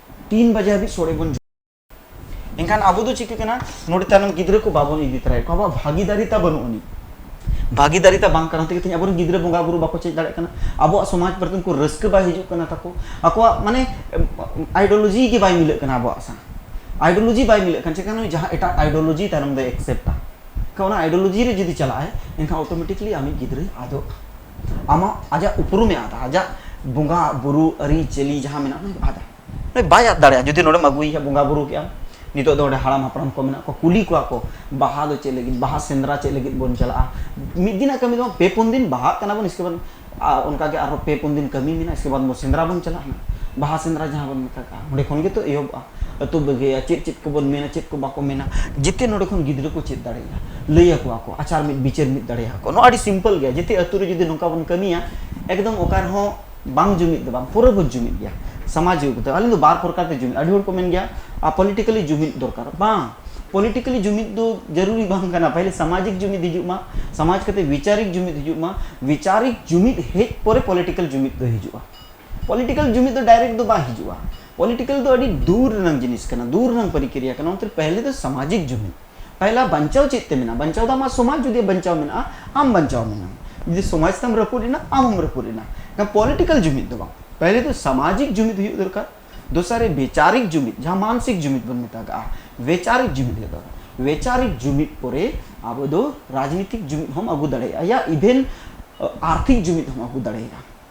ᱛᱤᱱ ᱵᱟᱡᱮ ᱦᱟᱹᱵᱤᱡ ᱥᱚᱲᱮ ᱵᱚᱱ ᱡᱚᱢᱟ᱾ ᱮᱱᱠᱷᱟᱱ ᱟᱵᱚ ᱫᱚ ᱪᱤᱠᱟᱹ ᱠᱟᱱᱟ, ᱱᱚᱰᱮ ᱛᱟᱭᱱᱚᱢ ᱜᱤᱫᱽᱨᱟᱹ ᱠᱚ ᱵᱟᱵᱚᱱ ᱤᱫᱤ ᱛᱚᱨᱟᱭᱮᱫ ᱠᱚᱣᱟ, ᱟᱵᱚᱣᱟᱜ ᱵᱷᱟᱜᱤᱫᱟᱨᱤ ᱛᱟ ᱵᱟᱹᱱᱩᱜ ᱟᱹᱱᱤᱡ᱾ ᱵᱷᱟᱜᱤᱫᱟᱨᱤᱛᱟ ᱵᱟᱝ ᱠᱟᱨᱚᱱ ᱛᱮᱜᱮ ᱛᱮᱦᱮᱧ ᱟᱵᱚᱨᱮᱱ ᱜᱤᱫᱽᱨᱟᱹ ᱵᱚᱸᱜᱟ ᱵᱩᱨᱩ ᱵᱟᱠᱚ ᱪᱮᱫ ᱫᱟᱲᱮᱭᱟᱜ ᱠᱟᱱᱟ᱾ ᱟᱵᱚᱣᱟᱜ ᱥᱚᱢᱟᱡᱽ ᱯᱨᱚᱛᱤ ᱩᱱᱠᱩ ᱨᱟᱹᱥᱠᱟᱹ ᱵᱟᱭ ᱦᱤᱡᱩᱜ ᱠᱟᱱᱟ ᱛᱟᱠᱚ᱾ ᱟᱠᱚᱣᱟᱜ ᱢᱟᱱᱮ ᱟᱭᱰᱤᱭᱳᱞᱚᱡᱤ ᱜᱮ ᱵᱟᱭ ᱢᱤᱞᱟᱹᱜ ᱠᱟᱱᱟ ᱟᱵᱚᱣᱟᱜ ᱥᱟᱶ᱾ ᱟᱭᱰᱤᱭᱳᱞᱚᱡᱤ ᱵᱟᱭ ᱢᱤᱞᱟᱹᱜ ᱠᱷᱟᱱ ᱪᱮᱠᱟ ᱱᱩᱭ ᱡᱟᱦᱟᱸ ᱮᱴᱟᱜ ᱟᱭᱰᱤᱭᱳᱞᱚᱡᱤ ᱛᱟᱭᱱᱚᱢ ᱫᱚᱭ ᱮᱠᱥᱮᱯᱴᱟ᱾ ᱮᱱᱠᱷᱟᱱ ᱚᱱᱟ ᱟᱭᱰᱤᱭᱳᱞᱚᱡᱤ ᱨᱮ ᱡᱩᱫᱤ ᱪᱟᱞᱟᱜ ᱟᱭ, ᱮᱱᱠᱷᱟᱱ ᱚᱴᱳᱢᱮᱴᱤᱠᱞᱤ ᱟᱢᱤᱡ ᱜᱤᱫᱽᱨᱟᱹᱭ ᱟᱫᱚᱜᱼᱟ᱾ ᱟᱢᱟᱜ ᱟᱡᱟᱜ ᱩᱯᱨᱩᱢᱮ ᱟᱫᱟ, ᱟᱡᱟᱜ ᱵᱚᱸᱜᱟ ᱵᱩᱨᱩ ᱟᱹᱨᱤᱪᱟᱹᱞᱤ ᱡᱟᱦᱟᱸ ᱢᱮᱱᱟᱜᱼᱟ, ᱚᱱᱟ ᱟᱫᱟ᱾ ᱱᱩᱭ ᱵᱟᱭ ᱟᱫ ᱫᱟᱲᱮᱭᱟᱜᱼᱟ᱾ ᱡᱩᱫᱤ ᱱᱚᱰᱮᱢ ᱟᱹᱜᱩᱭᱮᱭᱟ, ᱵᱚᱸᱜᱟ ᱵᱩᱨᱩ ᱠᱮᱜᱼᱟᱢ, ᱱᱤᱛᱚᱜ ᱫᱚ ᱚᱸᱰᱮ ᱦᱟᱲᱟᱢ ᱦᱟᱯᱲᱟᱢ ᱠᱚ ᱢᱮᱱᱟᱜ ᱠᱚᱣᱟ, ᱠᱩᱞᱤ ᱠᱚᱣᱟ ᱠᱚ, "ᱵᱟᱦᱟ ᱫᱚ ᱪᱮᱫ ᱞᱟᱹᱜᱤᱫ, ᱵᱟᱦᱟ ᱥᱮᱸᱫᱽᱨᱟ ᱪᱮᱫ ᱞᱟᱹᱜᱤᱫ ᱵᱚᱱ ᱪᱟᱞᱟᱜᱼᱟ?" ᱢᱤᱫ ᱫᱤᱱᱟᱜ ᱠᱟᱹᱢᱤ ᱫᱚ ᱵᱟᱝ, ᱯᱮ ᱯᱩᱱ ᱫᱤᱱ ᱵᱟᱦᱟᱜ ᱠᱟᱱᱟ ᱵᱚᱱ, ᱤᱥᱠᱮ ᱵᱟᱫᱽ ᱟᱨ ᱚᱱᱠᱟ ᱜᱮ ᱟᱨᱦᱚᱸ ᱯᱮ ᱯᱩᱱ ᱫᱤᱱ ᱠᱟᱹᱢᱤ ᱢᱮᱱᱟᱜᱼᱟ, ᱤᱥᱠᱮ ᱵᱟᱫᱽ ᱵᱚᱱ ᱥᱮᱸᱫᱽᱨᱟ ᱵᱚᱱ ᱪᱟᱞᱟᱜᱼᱟ᱾ ᱵᱟᱦᱟ ᱥᱮᱸᱫᱽᱨᱟ ᱡᱟᱦᱟᱸ ᱵᱚᱱ ᱢᱮᱛᱟᱜᱼᱟ, ᱚᱸᱰᱮ ᱠᱷᱚᱱ ᱜᱮᱛᱚ ᱮᱦᱚᱵᱚᱜᱼᱟ᱾ ᱟᱹᱛᱩ ᱵᱟᱹᱜᱷᱤᱭᱟ, ᱪᱮᱫ ᱪᱮᱫ ᱠᱚᱵᱚᱱ ᱢᱮᱱᱟ, ᱪᱮᱫ ᱠᱚ ᱵᱟᱠᱚ ᱢᱮᱱᱟ, ᱡᱮᱛᱮ ᱱᱚᱰᱮ ᱠᱷᱚᱱ ᱜᱤᱫᱽᱨᱟᱹ ᱠᱚ ᱪᱮᱫ ᱫᱟᱲᱮᱭᱟᱜᱼᱟ, ᱞᱟᱹᱭ ᱟᱠᱚᱣᱟ ᱠᱚ, ᱟᱪᱟᱨ ᱢᱤᱫ ᱵᱤᱪᱟᱹᱨ ᱢᱤᱫ ᱫᱟᱲᱮᱭᱟᱜᱼᱟ ᱠᱚ᱾ ᱱᱚᱣᱟ ᱟᱹᱰᱤ ᱥᱤᱢᱯᱚᱞ ᱜᱮᱭᱟ᱾ ᱡᱮᱛᱮ ᱟᱹᱛᱩ ᱨᱮ ᱡᱩᱫᱤ ᱱᱚᱝᱠᱟ ᱵᱚᱱ ᱠᱟᱹᱢᱤᱭᱟ, ᱮᱠᱫᱚᱢ ᱚᱠᱟ ᱨᱮᱦᱚᱸ ᱵᱟᱝ ᱡᱩᱢᱤᱫ ᱫᱚ ᱵᱟᱝ, ᱯᱩᱨᱟᱹ ᱵᱚᱱ ᱡᱩᱢᱤᱫ ᱜᱮᱭᱟ᱾ ᱥᱟᱢᱟᱡᱤᱠ ᱛᱮ ᱟᱹᱞᱤᱧ ᱫᱚ ᱵᱟᱨ ᱯᱨᱚᱠᱟᱨ ᱛᱮ ᱡᱩᱢᱤᱫ, ᱟᱹᱰᱤ ᱦᱚᱲ ᱠᱚ ᱢᱮᱱ ᱜᱮᱭᱟ, ᱟᱨ ᱯᱚᱞᱤᱴᱤᱠᱟᱞᱤ ᱡᱩᱢᱤᱫ ᱫᱚᱨᱠᱟᱨ᱾ ᱵᱟᱝ, ᱯᱚᱞᱤᱴᱤᱠᱟᱞᱤ ᱡᱩᱢᱤᱫ ᱫᱚ ᱡᱟᱹᱨᱩᱨᱤ ᱵᱟᱝ ᱠᱟᱱᱟ᱾ ᱯᱟᱦᱞᱮ ᱥᱟᱢᱟᱡᱤᱠ ᱡᱩᱢᱤᱫ ᱦᱤᱡᱩᱜ ᱢᱟ, ᱥᱚᱢᱟᱡᱽ ᱠᱟᱛᱮ ᱵᱤᱪᱟᱨᱤᱠ ᱡᱩᱢᱤᱫ ᱦᱤᱡᱩᱜ ᱢᱟ, ᱵᱤᱪᱟᱨᱤᱠ ᱡᱩᱢᱤᱫ ᱦᱮᱡ ᱯᱚᱨᱮ ᱯᱚᱞᱤᱴᱤᱠᱟᱞ ᱡᱩᱢᱤᱫ ᱫᱚ ᱦᱤᱡᱩᱜᱼᱟ᱾ ᱯᱚᱞᱤᱴᱤᱠᱟᱞ ᱡᱩᱢᱤᱫ ᱫᱚ ᱰᱟᱭᱨᱮᱠᱴ ᱫᱚ ᱵᱟᱝ ᱦᱤᱡᱩᱜᱼᱟ᱾ ᱯᱚᱞᱤᱴᱤᱠᱟᱞ ᱫᱚ ᱟᱹᱰᱤ ᱫᱩᱨ ᱨᱮᱱᱟᱜ ᱡᱤᱱᱤᱥ ᱠᱟᱱᱟ, ᱫᱩᱨ ᱨᱮᱱᱟᱜ ᱯᱨᱚᱠᱨᱤᱭᱟ ᱠᱟᱱᱟ᱾ ᱚᱱᱛᱮ ᱯᱟᱦᱞᱮ ᱫᱚ ᱥᱟᱢᱟᱡᱤᱠ ᱡᱩᱢᱤᱫ᱾ ᱯᱟᱦᱞᱟ ᱵᱟᱧᱪᱟᱣ ᱪᱮᱫ ᱛᱮ ᱢᱮᱱᱟᱜᱼᱟ? ᱵᱟᱧᱪᱟᱣ ᱫᱚ ᱟᱢᱟᱜ ᱥᱚᱢᱟᱡᱽ ᱡᱩᱫᱤ ᱵᱟᱧᱪᱟᱣ ᱢᱮᱱᱟᱜᱼᱟ, ᱟᱢ ᱵᱟᱧᱪᱟᱣ ᱢᱮᱱᱟᱢ᱾ ᱡᱩᱫᱤ ᱥᱚᱢᱟᱡᱽ ᱛᱟᱢ ᱨᱟᱹᱯᱩᱫ ᱮᱱᱟ, ᱟᱢ ᱦᱚᱸᱢ ᱨᱟᱹᱯᱩᱫ ᱮᱱᱟ᱾ ᱯᱚᱞᱤᱴᱤᱠᱟᱞ ᱡᱩᱢᱤᱫ ᱫᱚ ᱵᱟᱝ, ᱯᱟᱦᱞᱮ ᱫᱚ ᱥᱟᱢᱟᱡᱤᱠ ᱡᱩᱢᱤᱫ ᱦᱩᱭᱩᱜ ᱫᱚᱨᱠᱟᱨ, ᱫᱚᱥᱟᱨ ᱨᱮ ᱵᱮᱪᱟᱨᱤᱠ ᱡᱩᱢᱤᱫ, ᱡᱟᱦᱟᱸ ᱢᱟᱱᱥᱤᱠ ᱡᱩᱢᱤᱫ ᱵᱚᱱ ᱢᱮᱛᱟᱜᱟᱜᱼᱟ, ᱵᱮᱪᱟᱨᱤᱠ ᱡᱩᱢᱤᱫ ᱦᱩᱭᱩᱜ ᱫᱚᱨᱠᱟᱨ᱾ ᱵᱮᱪᱟᱨᱤᱠ ᱡᱩᱢᱤᱫ ᱯᱚᱨᱮ ᱟᱵᱚ ᱫᱚ ᱨᱟᱡᱽᱱᱤᱛᱤᱠ ᱡᱩᱢᱤᱫ ᱦᱚᱸᱢ ᱟᱹᱜᱩ ᱫᱟᱲᱮᱭᱟᱜᱼᱟ, ᱭᱟ ᱤᱵᱷᱮᱱ ᱟᱨᱛᱷᱤᱠ ᱡᱩᱢᱤᱫ ᱦᱚᱸᱢ ᱟᱹᱜᱩ ᱫᱟᱲᱮᱭᱟᱜᱼᱟ᱾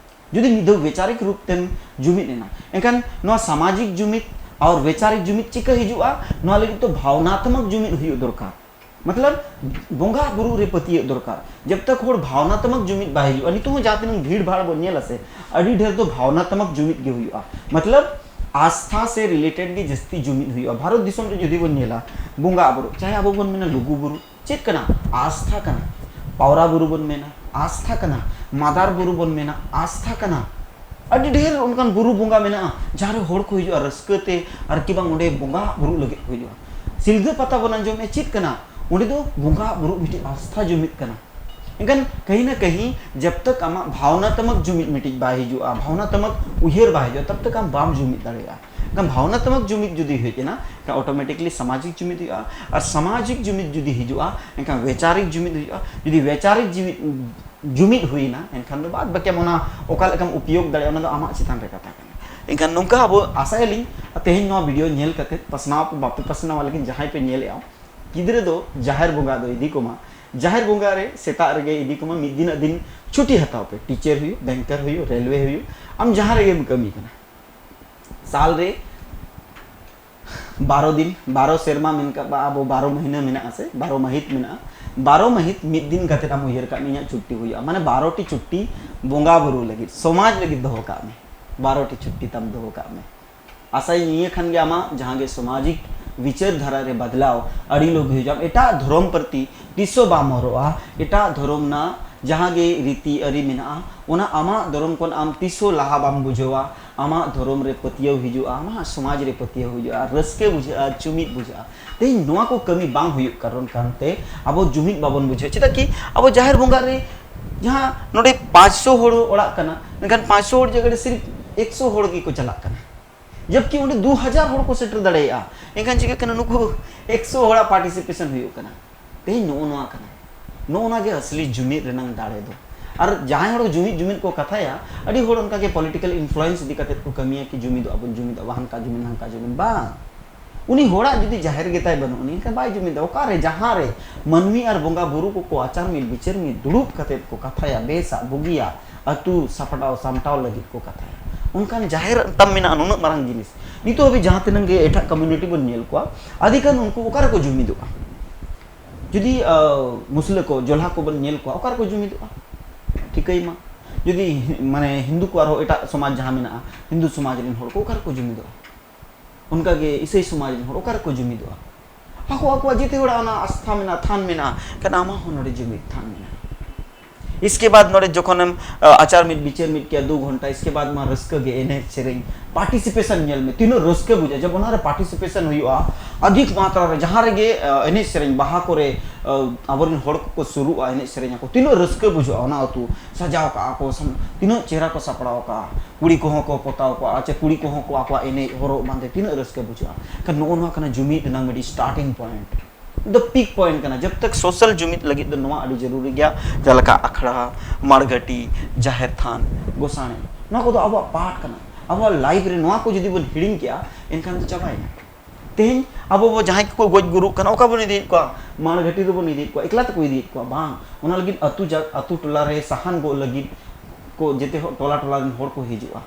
ᱡᱩᱫᱤ ᱢᱤᱫ ᱫᱷᱟᱣ ᱵᱮᱪᱟᱨᱤᱠ ᱨᱩᱯ ᱛᱮᱢ ᱡᱩᱢᱤᱫ ᱮᱱᱟ, ᱮᱱᱠᱷᱟᱱ ᱱᱚᱣᱟ ᱥᱟᱢᱟᱡᱤᱠ ᱡᱩᱢᱤᱫ ᱟᱨ ᱵᱮᱪᱟᱨᱤᱠ ᱡᱩᱢᱤᱫ ᱪᱤᱠᱟᱹ ᱦᱤᱡᱩᱜᱼᱟ? ᱱᱚᱣᱟ ᱞᱟᱹᱜᱤᱫ ᱫᱚ ᱵᱷᱟᱣᱱᱟᱛᱢᱚᱠ ᱡᱩᱢᱤᱫ ᱦᱩᱭᱩᱜ ᱫᱚᱨᱠᱟᱨ᱾ ᱢᱚᱛᱞᱚᱵ, ᱵᱚᱸᱜᱟ ᱵᱩᱨᱩ ᱨᱮ ᱯᱟᱹᱛᱭᱟᱹᱜ ᱫᱚᱨᱠᱟᱨ᱾ ᱡᱟᱵ ᱛᱟᱠ ᱦᱚᱲ ᱵᱷᱟᱣᱱᱟᱛᱢᱚᱠ ᱡᱩᱢᱤᱫ ᱵᱟᱭ ᱦᱤᱡᱩᱜᱼᱟ, ᱱᱤᱛᱚᱜ ᱦᱚᱸ ᱡᱟᱦᱟᱸ ᱛᱤᱱᱟᱹᱜ ᱵᱷᱤᱲ ᱵᱷᱟᱲ ᱵᱚᱱ ᱧᱮᱞᱟ ᱥᱮ, ᱟᱹᱰᱤ ᱰᱷᱮᱨ ᱫᱚ ᱵᱷᱟᱣᱱᱟᱛᱢᱚᱠ ᱡᱩᱢᱤᱫ ᱜᱮ ᱦᱩᱭᱩᱜᱼᱟ᱾ ᱢᱚᱛᱞᱚᱵ, ᱟᱥᱛᱷᱟ ᱥᱮ ᱨᱤᱞᱮᱴᱮᱰ ᱜᱮ ᱡᱟᱹᱥᱛᱤ ᱡᱩᱢᱤᱫ ᱦᱩᱭᱩᱜᱼᱟ᱾ ᱵᱷᱟᱨᱚᱛ ᱫᱤᱥᱚᱢ ᱨᱮ ᱡᱩᱫᱤ ᱵᱚᱱ ᱧᱮᱞᱟ, ᱵᱚᱸᱜᱟ ᱵᱩᱨᱩ, ᱪᱟᱦᱮ ᱟᱵᱚ ᱵᱚᱱ ᱢᱮᱱᱟ ᱞᱩᱜᱩ ᱵᱩᱨᱩ, ᱪᱮᱫ ᱠᱟᱱᱟ? ᱟᱥᱛᱷᱟ ᱠᱟᱱᱟ᱾ ᱯᱟᱣᱨᱟ ᱵᱩᱨᱩ ᱵᱚᱱ ᱢᱮᱱᱟ, ᱟᱥᱛᱷᱟ ᱠᱟᱱᱟ᱾ ᱢᱟᱫᱟᱨ ᱵᱩᱨᱩ ᱵᱚᱱ ᱢᱮᱱᱟ, ᱟᱥᱛᱷᱟ ᱠᱟᱱᱟ᱾ ᱟᱹᱰᱤ ᱰᱷᱮᱨ ᱚᱱᱠᱟᱱ ᱵᱩᱨᱩ ᱵᱚᱸᱜᱟ ᱢᱮᱱᱟᱜᱼᱟ, ᱡᱟᱦᱟᱸ ᱨᱮ ᱦᱚᱲ ᱠᱚ ᱦᱤᱡᱩᱜᱼᱟ ᱨᱟᱹᱥᱠᱟᱹ ᱛᱮ, ᱟᱨ ᱠᱤ ᱵᱟᱝ ᱚᱸᱰᱮ ᱵᱚᱸᱜᱟ ᱵᱩᱨᱩ ᱞᱟᱹᱜᱤᱫ ᱠᱚ ᱦᱤᱡᱩᱜᱼᱟ᱾ ᱥᱤᱞᱫᱟᱹ ᱯᱟᱛᱟ ᱵᱚᱱ ᱟᱸᱡᱚᱢᱮᱫᱼᱟ, ᱪᱮᱫ ᱠᱟᱱᱟ? ᱚᱸᱰᱮ ᱫᱚ ᱵᱚᱸᱜᱟ ᱵᱩᱨᱩ ᱢᱤᱫᱴᱤᱡ ᱟᱥᱛᱷᱟ ᱡᱩᱢᱤᱫ ᱠᱟᱱᱟ᱾ ᱮᱱᱠᱷᱟᱱ ᱠᱟᱹᱦᱤ ᱱᱟ ᱠᱟᱹᱦᱤ ᱡᱟᱵ ᱛᱟᱠ ᱟᱢᱟᱜ ᱵᱷᱟᱣᱱᱟᱛᱢᱚᱠ ᱡᱩᱢᱤᱫ ᱢᱤᱫᱴᱤᱡ ᱵᱟᱭ ᱦᱤᱡᱩᱜᱼᱟ, ᱵᱷᱟᱣᱱᱟᱛᱢᱚᱠ ᱩᱭᱦᱟᱹᱨ ᱵᱟᱭ ᱦᱤᱡᱩᱜᱼᱟ, ᱛᱟᱵ ᱛᱟᱠ ᱟᱢ ᱵᱟᱢ ᱡᱩᱢᱤᱫ ᱫᱟᱲᱮᱭᱟᱜᱼᱟ᱾ ᱮᱱᱠᱷᱟᱱ ᱵᱷᱟᱣᱱᱟᱛᱢᱚᱠ ᱡᱩᱢᱤᱫ ᱡᱩᱫᱤ ᱦᱮᱡ ᱮᱱᱟ, ᱮᱱᱠᱷᱟᱱ automatically ᱥᱟᱢᱟᱡᱤᱠ ᱡᱩᱢᱤᱫ ᱦᱩᱭᱩᱜᱼᱟ᱾ ᱟᱨ ᱥᱟᱢᱟᱡᱤᱠ ᱡᱩᱢᱤᱫ ᱡᱩᱫᱤ ᱦᱤᱡᱩᱜᱼᱟ, ᱮᱱᱠᱷᱟᱱ ᱵᱮᱪᱟᱨᱤᱠ ᱡᱩᱢᱤᱫ ᱦᱩᱭᱩᱜᱼᱟ᱾ ᱡᱩᱫᱤ ᱵᱮᱪᱟᱨᱤᱠ ᱡᱩᱢᱤᱫ, ᱡᱩᱢᱤᱫ ᱦᱩᱭᱱᱟ, ᱮᱱᱠᱷᱟᱱ ᱫᱚ ᱵᱟᱫ ᱵᱟᱹᱠᱤ ᱚᱱᱟ ᱚᱠᱟ ᱞᱮᱠᱟᱢ ᱩᱯᱭᱳᱜᱽ ᱫᱟᱲᱮᱭᱟᱜᱼᱟ, ᱚᱱᱟ ᱫᱚ ᱟᱢᱟᱜ ᱪᱮᱛᱟᱱ ᱨᱮ ᱠᱟᱛᱷᱟ ᱠᱟᱱᱟ᱾ ᱮᱱᱠᱷᱟᱱ ᱱᱚᱝᱠᱟ ᱟᱵᱚ ᱟᱥᱟᱭᱟᱞᱤᱧ, ᱛᱮᱦᱮᱧ ᱱᱚᱣᱟ video ᱧᱮᱞ ᱠᱟᱛᱮ, ᱯᱟᱥᱱᱟᱣ ᱯᱮ, ᱵᱟᱯᱮ ᱯᱟᱥᱱᱟᱣᱟ, ᱞᱮᱠᱤᱱ ᱡᱟᱦᱟᱸᱭ ᱯᱮ ᱧᱮᱞᱮᱫᱼᱟ, ᱜᱤᱫᱽᱨᱟᱹ ᱫᱚ ᱡᱟᱦᱮᱨ ᱵᱚᱸᱜᱟ ᱫᱚ ᱤᱫᱤ ᱠᱚᱢᱟ᱾ ᱡᱟᱦᱮᱨ ᱵᱚᱸᱜᱟ ᱨᱮ ᱥᱮᱛᱟᱜ ᱨᱮᱜᱮ ᱤᱫᱤ ᱠᱚᱢᱟ, ᱢᱤᱫ ᱫᱤᱱᱟᱜ ᱫᱤᱱ ᱪᱷᱩᱴᱤ ᱦᱟᱛᱟᱣ ᱯᱮ᱾ Teacher ᱦᱩᱭᱩᱜ, banker ᱦᱩᱭᱩᱜ, railway ᱦᱩᱭᱩᱜ, ᱟᱢ ᱡᱟᱦᱟᱸ ᱨᱮᱜᱮᱢ ᱠᱟᱹᱢᱤ ᱠᱟᱱᱟ, ᱥᱟᱞ ᱨᱮ ᱵᱟᱨᱚ ᱫᱤᱱ, ᱵᱟᱨᱚ ᱥᱮᱨᱢᱟ ᱢᱮᱱ ᱠᱟᱜ ᱵᱟ ᱟᱵᱚ ᱵᱟᱨᱚ ᱢᱟᱹᱦᱱᱟᱹ ᱢᱮᱱᱟᱜᱼᱟ ᱥᱮ ᱵᱟᱨᱚ ᱢᱟᱹᱦᱤᱛ ᱢᱮᱱᱟᱜᱼᱟ, ᱵᱟᱨᱚ ᱢᱟᱹᱦᱤᱛ ᱢᱤᱫ ᱫᱤᱱ ᱠᱟᱛᱮ ᱟᱢ ᱩᱭᱦᱟᱹᱨ ᱠᱟᱜ ᱢᱮ, ᱤᱧᱟᱹᱜ ᱪᱷᱩᱴᱴᱤ ᱦᱩᱭᱩᱜᱼᱟ, ᱢᱟᱱᱮ ᱵᱟᱨᱚ ᱴᱤ ᱪᱷᱩᱴᱴᱤ ᱵᱚᱸᱜᱟ ᱵᱩᱨᱩ ᱞᱟᱹᱜᱤᱫ, ᱥᱚᱢᱟᱡᱽ ᱞᱟᱹᱜᱤᱫ ᱫᱚᱦᱚ ᱠᱟᱜ ᱢᱮ, ᱵᱟᱨᱚ ᱴᱤ ᱪᱷᱩᱴᱴᱤ ᱛᱟᱢ ᱫᱚᱦᱚ ᱠᱟᱜ ᱢᱮ᱾ ᱟᱥᱟᱭᱟᱹᱧ ᱱᱤᱭᱟᱹ ᱠᱷᱟᱱ ᱜᱮ ᱟᱢᱟᱜ ᱡᱟᱦᱟᱸ ᱜᱮ ᱥᱟᱢᱟᱡᱤᱠ ᱵᱤᱪᱟᱹᱨ ᱫᱷᱟᱨᱟ ᱨᱮ ᱵᱟᱫᱞᱟᱣ ᱟᱹᱰᱤ ᱞᱚᱜᱚᱱ ᱦᱤᱡᱩᱜᱼᱟ᱾ ᱮᱴᱟᱜ ᱫᱷᱚᱨᱚᱢ ᱯᱨᱚᱛᱤ ᱛᱤᱥ ᱦᱚᱸ ᱵᱟᱢ ᱦᱚᱨᱚᱜᱼᱟ, ᱮᱴᱟᱜ ᱫᱷᱚᱨᱚᱢ ᱨᱮᱱᱟᱜ ᱡᱟᱦᱟᱸ ᱜᱮ ᱨᱤᱛᱤ ᱟᱹᱨᱤ ᱢᱮᱱᱟᱜᱼᱟ, ᱚᱱᱟ ᱟᱢᱟᱜ ᱫᱷᱚᱨᱚᱢ ᱠᱷᱚᱱ ᱟᱢ ᱛᱤᱥ ᱦᱚᱸ ᱞᱟᱦᱟ ᱵᱟᱢ ᱵᱩᱡᱷᱟᱹᱣᱟ᱾ ᱟᱢᱟᱜ ᱫᱷᱚᱨᱚᱢ ᱨᱮ ᱯᱟᱹᱛᱭᱟᱹᱣ ᱦᱤᱡᱩᱜᱼᱟ, ᱟᱢᱟᱜ ᱥᱚᱢᱟᱡᱽ ᱨᱮ ᱯᱟᱹᱛᱭᱟᱹᱣ ᱦᱤᱡᱩᱜᱼᱟ, ᱨᱟᱹᱥᱠᱟᱹ ᱵᱩᱡᱷᱟᱹᱜᱼᱟ, ᱡᱩᱢᱤᱫ ᱵᱩᱡᱷᱟᱹᱜᱼᱟ᱾ ᱛᱮᱦᱮᱧ ᱱᱚᱣᱟ ᱠᱚ ᱠᱟᱹᱢᱤ ᱵᱟᱝ ᱦᱩᱭᱩᱜ ᱠᱟᱨᱚᱱ ᱠᱟᱱᱛᱮ ᱟᱵᱚ ᱡᱩᱢᱤᱫ ᱵᱟᱵᱚᱱ ᱵᱩᱡᱷᱟᱹᱣᱟ᱾ ᱪᱮᱫᱟᱜ ᱠᱤ ᱟᱵᱚ ᱡᱟᱦᱮᱨ ᱵᱚᱸᱜᱟ ᱨᱮ ᱡᱟᱦᱟᱸ ᱱᱚᱰᱮ ᱯᱟᱸᱪᱥᱚ ᱦᱚᱲ ᱚᱲᱟᱜ ᱠᱟᱱᱟ, ᱢᱮᱱᱠᱷᱟᱱ ᱯᱟᱸᱪᱥᱚ ᱦᱚᱲ ᱡᱟᱭᱜᱟ ᱨᱮ ᱥᱤᱨᱤᱯ ᱮᱠᱥᱚ ᱦᱚᱲ ᱜᱮᱠᱚ ᱪᱟᱞᱟᱜ ᱠᱟᱱᱟ, ᱡᱚᱵᱠᱤ ᱚᱸᱰᱮ ᱫᱩ ᱦᱟᱡᱟᱨ ᱦᱚᱲ ᱠᱚ ᱥᱮᱴᱮᱨ ᱫᱟᱲᱮᱭᱟᱜᱼᱟ᱾ ᱮᱱᱠᱷᱟᱱ ᱪᱤᱠᱟᱹᱜ ᱠᱟᱱᱟ? ᱱᱩᱠᱩ ᱮᱠᱥᱚ ᱦᱚᱲᱟᱜ participation ᱦᱩᱭᱩᱜ ᱠᱟᱱᱟ᱾ ᱛᱮᱦᱮᱧ ᱱᱚᱜᱼᱚ ᱱᱚᱣᱟ ᱠᱟᱱᱟ, ᱱᱚᱜᱼᱚ ᱱᱚᱣᱟ ᱜᱮ ᱟᱥᱞᱤ ᱡᱩᱢᱤᱫ ᱨᱮᱱᱟᱝ ᱫᱟᱲᱮ ᱫᱚ᱾ ᱟᱨ ᱡᱟᱦᱟᱸᱭ ᱦᱚᱲ ᱡᱩᱢᱤᱫ ᱡᱩᱢᱤᱫ ᱠᱚ ᱠᱟᱛᱷᱟᱭᱟ, ᱟᱹᱰᱤ ᱦᱚᱲ ᱚᱱᱠᱟ ᱜᱮ political influence ᱤᱫᱤ ᱠᱟᱛᱮ ᱠᱚ ᱠᱟᱹᱢᱤᱭᱟ ᱠᱤ ᱡᱩᱢᱤᱫᱚᱜ ᱟᱵᱚᱱ, ᱡᱩᱢᱤᱫᱚᱜ ᱟᱵᱚᱱ, ᱦᱟᱱᱠᱟ ᱡᱩᱢᱤᱫ, ᱦᱟᱱᱠᱟ ᱡᱩᱢᱤᱫ, ᱵᱟᱝ᱾ ᱩᱱᱤ ᱦᱚᱲᱟᱜ ᱡᱩᱫᱤ ᱡᱟᱦᱮᱨ ᱜᱮᱛᱟᱭ ᱵᱟᱹᱱᱩᱜ, ᱩᱱᱤ ᱮᱱᱠᱷᱟᱱ ᱵᱟᱭ ᱡᱩᱢᱤᱫᱟ᱾ ᱚᱠᱟᱨᱮ ᱡᱟᱦᱟᱸ ᱨᱮ ᱢᱟᱹᱱᱢᱤ ᱟᱨ ᱵᱚᱸᱜᱟ ᱵᱩᱨᱩ ᱠᱚᱠᱚ ᱟᱪᱟᱨ ᱢᱤᱫ, ᱵᱤᱪᱟᱹᱨ ᱢᱤᱫ, ᱫᱩᱲᱩᱵ ᱠᱟᱛᱮ ᱠᱚ ᱠᱟᱛᱷᱟᱭᱟ, ᱵᱮᱥᱟᱜ ᱵᱩᱜᱤᱭᱟ, ᱟᱹᱛᱩ ᱥᱟᱯᱲᱟᱣ ᱥᱟᱢᱴᱟᱣ ᱞᱟᱹᱜᱤᱫ ᱠᱚ ᱠᱟᱛᱷᱟᱭᱟ, ᱚᱱᱠᱟᱱ ᱡᱟᱦᱮᱨ ᱛᱟᱢ ᱢᱮᱱᱟᱜᱼᱟ ᱱᱩᱱᱟᱹᱜ ᱢᱟᱨᱟᱝ ᱡᱤᱱᱤᱥ᱾ ᱱᱤᱛᱚᱜ ᱦᱟᱹᱵᱤᱡ ᱡᱟᱦᱟᱸ ᱛᱤᱱᱟᱹᱜ ᱜᱮ ᱮᱴᱟᱜ community ᱵᱚᱱ ᱧᱮᱞ ᱠᱚᱣᱟ, ᱟᱹᱰᱤ ᱜᱟᱱ ᱩᱱᱠᱩ ᱚᱠᱟ ᱨᱮᱠᱚ ᱡᱩᱢᱤᱫᱚᱜᱼᱟ? ᱡᱩᱫᱤ, ᱟᱹ, ᱢᱩᱥᱞᱟᱹ ᱠᱚ, ᱡᱚᱞᱦᱟ ᱠᱚᱵᱚᱱ ᱧᱮᱞ ᱠᱚᱣᱟ, ᱚᱠᱟ ᱨᱮᱠᱚ ᱡᱩᱢᱤᱫᱚᱜᱼᱟ? ᱴᱷᱤᱠᱟᱹᱭ ᱢᱟ᱾ ᱡᱩᱫᱤ ᱦᱤ-, ᱢᱟᱱᱮ ᱦᱤᱱᱫᱩ ᱠᱚ ᱟᱨᱦᱚᱸ ᱮᱴᱟᱜ ᱥᱚᱢᱟᱡᱽ ᱡᱟᱦᱟᱸ ᱢᱮᱱᱟᱜᱼᱟ, ᱦᱤᱱᱫᱩ ᱥᱚᱢᱟᱡᱽ ᱨᱮᱱ ᱦᱚᱲ ᱠᱚ ᱚᱠᱟ ᱨᱮᱠᱚ ᱡᱩᱢᱤᱫᱚᱜᱼᱟ? ᱚᱱᱠᱟᱜᱮ ᱤᱥᱟᱹᱭ ᱥᱚᱢᱟᱡᱽ ᱨᱮᱱ ᱦᱚᱲ ᱚᱠᱟ ᱨᱮᱠᱚ ᱡᱩᱢᱤᱫᱚᱜᱼᱟ? ᱟᱠᱚ ᱟᱠᱚᱣᱟᱜ ᱡᱮᱛᱮ ᱦᱚᱲᱟᱜ ᱚᱱᱟ ᱟᱥᱛᱷᱟ ᱢᱮᱱᱟᱜᱼᱟ, ᱛᱷᱟᱱ ᱢᱮᱱᱟᱜᱼᱟ, ᱠᱟᱨᱚᱱ ᱟᱢᱟᱜ ᱦᱚᱸ ᱱᱚᱰᱮ ᱡᱩᱢᱤᱫ ᱛᱷᱟᱱ ᱢᱮᱱᱟᱜᱼᱟ᱾ ᱤᱥᱠᱮ ᱵᱟᱫ ᱱᱚᱰᱮ ᱡᱚᱠᱷᱚᱱᱮᱢ ᱟᱪᱟᱨ ᱢᱤᱫ ᱵᱤᱪᱟᱹᱨ ᱢᱤᱫ ᱠᱮᱭᱟ ᱫᱩ ᱜᱷᱚᱱᱴᱟ, ᱤᱥᱠᱮ ᱵᱟᱫ ᱢᱟ ᱨᱟᱹᱥᱠᱟᱹ ᱜᱮ, ᱮᱱᱮᱡ ᱥᱮᱨᱮᱧ, ᱯᱟᱨᱴᱤᱥᱤᱯᱮᱥᱚᱱ ᱧᱮᱞ ᱢᱮ, ᱛᱤᱱᱟᱹᱜ ᱨᱟᱹᱥᱠᱟᱹ ᱵᱩᱡᱷᱟᱹᱜᱼᱟ ᱡᱚᱵ ᱚᱱᱟᱨᱮ ᱯᱟᱨᱴᱤᱥᱤᱯᱮᱥᱚᱱ ᱦᱩᱭᱩᱜᱼᱟ᱾ ᱟᱫᱷᱤᱠ ᱢᱟᱛᱨᱟ ᱨᱮ ᱡᱟᱦᱟᱸ ᱨᱮᱜᱮ ᱮᱱᱮᱡ ᱥᱮᱨᱮᱧ, ᱵᱟᱦᱟ ᱠᱚᱨᱮ ᱟᱵᱚᱨᱮᱱ ᱦᱚᱲ ᱠᱚᱠᱚ ᱥᱩᱨᱩᱜᱼᱟ, ᱮᱱᱮᱡ ᱥᱮᱨᱮᱧ ᱟᱠᱚ, ᱛᱤᱱᱟᱹᱜ ᱨᱟᱹᱥᱠᱟᱹ ᱵᱩᱡᱷᱟᱹᱜᱼᱟ᱾ ᱚᱱᱟ ᱟᱹᱛᱩ ᱥᱟᱡᱟᱣ ᱠᱟᱜᱼᱟ ᱠᱚ, ᱛᱤᱱᱟᱹᱜ ᱪᱮᱦᱨᱟ ᱠᱚ ᱥᱟᱯᱲᱟᱣ ᱠᱟᱜᱼᱟ᱾ ᱠᱩᱲᱤ ᱠᱚᱦᱚᱸ ᱠᱚ ᱯᱚᱛᱟᱣ ᱠᱚᱜᱼᱟ, ᱪᱮ ᱠᱩᱲᱤ ᱠᱚᱦᱚᱸ ᱠᱚ ᱟᱠᱚᱣᱟᱜ ᱮᱱᱮᱡ ᱦᱚᱨᱚᱜ ᱵᱟᱸᱫᱮ, ᱛᱤᱱᱟᱹᱜ ᱨᱟᱹᱥᱠᱟᱹ ᱵᱩᱡᱷᱟᱹᱜᱼᱟ᱾ ᱮᱱᱠᱷᱟᱱ ᱱᱚᱜᱼᱚ ᱱᱚᱣᱟ ᱠᱟᱱᱟ ᱡᱩᱢᱤᱫ ᱨᱮᱱᱟᱜ ᱢᱤᱫᱴᱤᱡ ᱥᱴᱟᱨᱴᱤᱝ ᱯᱚᱭᱮᱱᱴ, ᱫᱟ ᱯᱤᱠ ᱯᱚᱭᱮᱱᱴ ᱠᱟᱱᱟ᱾ ᱡᱚᱵ ᱛᱚᱠ ᱥᱳᱥᱟᱞ ᱡᱩᱢᱤᱫ ᱞᱟᱹᱜᱤᱫ ᱫᱚ ᱱᱚᱣᱟ ᱟᱹᱰᱤ ᱡᱟᱹᱨᱩᱨᱤ ᱜᱮᱭᱟ, ᱡᱮᱞᱮᱠᱟ ᱟᱠᱷᱲᱟ, ᱢᱟᱲᱜᱷᱟᱹᱴᱤ, ᱡᱟᱦᱮᱨ ᱛᱷᱟᱱ, ᱜᱚᱥᱟᱬᱮ, ᱱᱚᱣᱟ ᱠᱚᱫᱚ ᱟᱵᱚᱣᱟᱜ ᱯᱟᱨᱴ ᱠᱟᱱᱟ᱾ ᱟᱵᱚᱣᱟᱜ ᱞᱟᱭᱤᱯᱷ ᱨᱮ ᱱᱚᱣᱟ ᱠᱚ ᱡᱩᱫᱤ ᱵᱚᱱ ᱦᱤᱲᱤᱧ ᱠᱮᱜᱼᱟ, ᱮᱱᱠᱷᱟᱱ ᱫᱚ ᱪᱟᱵᱟᱭᱮᱱᱟ᱾ ᱛᱮᱦᱮᱧ ᱟᱵᱚ ᱵᱚ ᱡᱟᱦᱟᱸᱭ ᱠᱚᱠᱚ ᱜᱚᱡ ᱜᱩᱨᱩᱜ ᱠᱟᱱᱟ, ᱚᱠᱟ ᱵᱚᱱ ᱤᱫᱤᱭᱮᱫ ᱠᱚᱣᱟ? ᱢᱟᱲᱜᱷᱟᱹᱴᱤ ᱨᱮᱵᱚᱱ ᱤᱫᱤᱭᱮᱫ ᱠᱚᱣᱟ, ᱮᱠᱞᱟ ᱛᱮᱠᱚ ᱤᱫᱤᱭᱮᱫ ᱠᱚᱣᱟ? ᱵᱟᱝ, ᱚᱱᱟ ᱞᱟᱹᱜᱤᱫ ᱟᱹᱛᱩ ᱡᱟ-, ᱟᱹᱛᱩ ᱴᱚᱞᱟ ᱨᱮ ᱥᱟᱦᱟᱱ ᱜᱚᱜ ᱞᱟᱹᱜᱤᱫ ᱠᱚ ᱡᱮᱛᱮ ᱦᱚᱲ, ᱴᱚᱞᱟ ᱴᱚᱞᱟ ᱨᱮᱱ ᱦᱚᱲ ᱠᱚ ᱦᱤᱡᱩᱜᱼᱟ᱾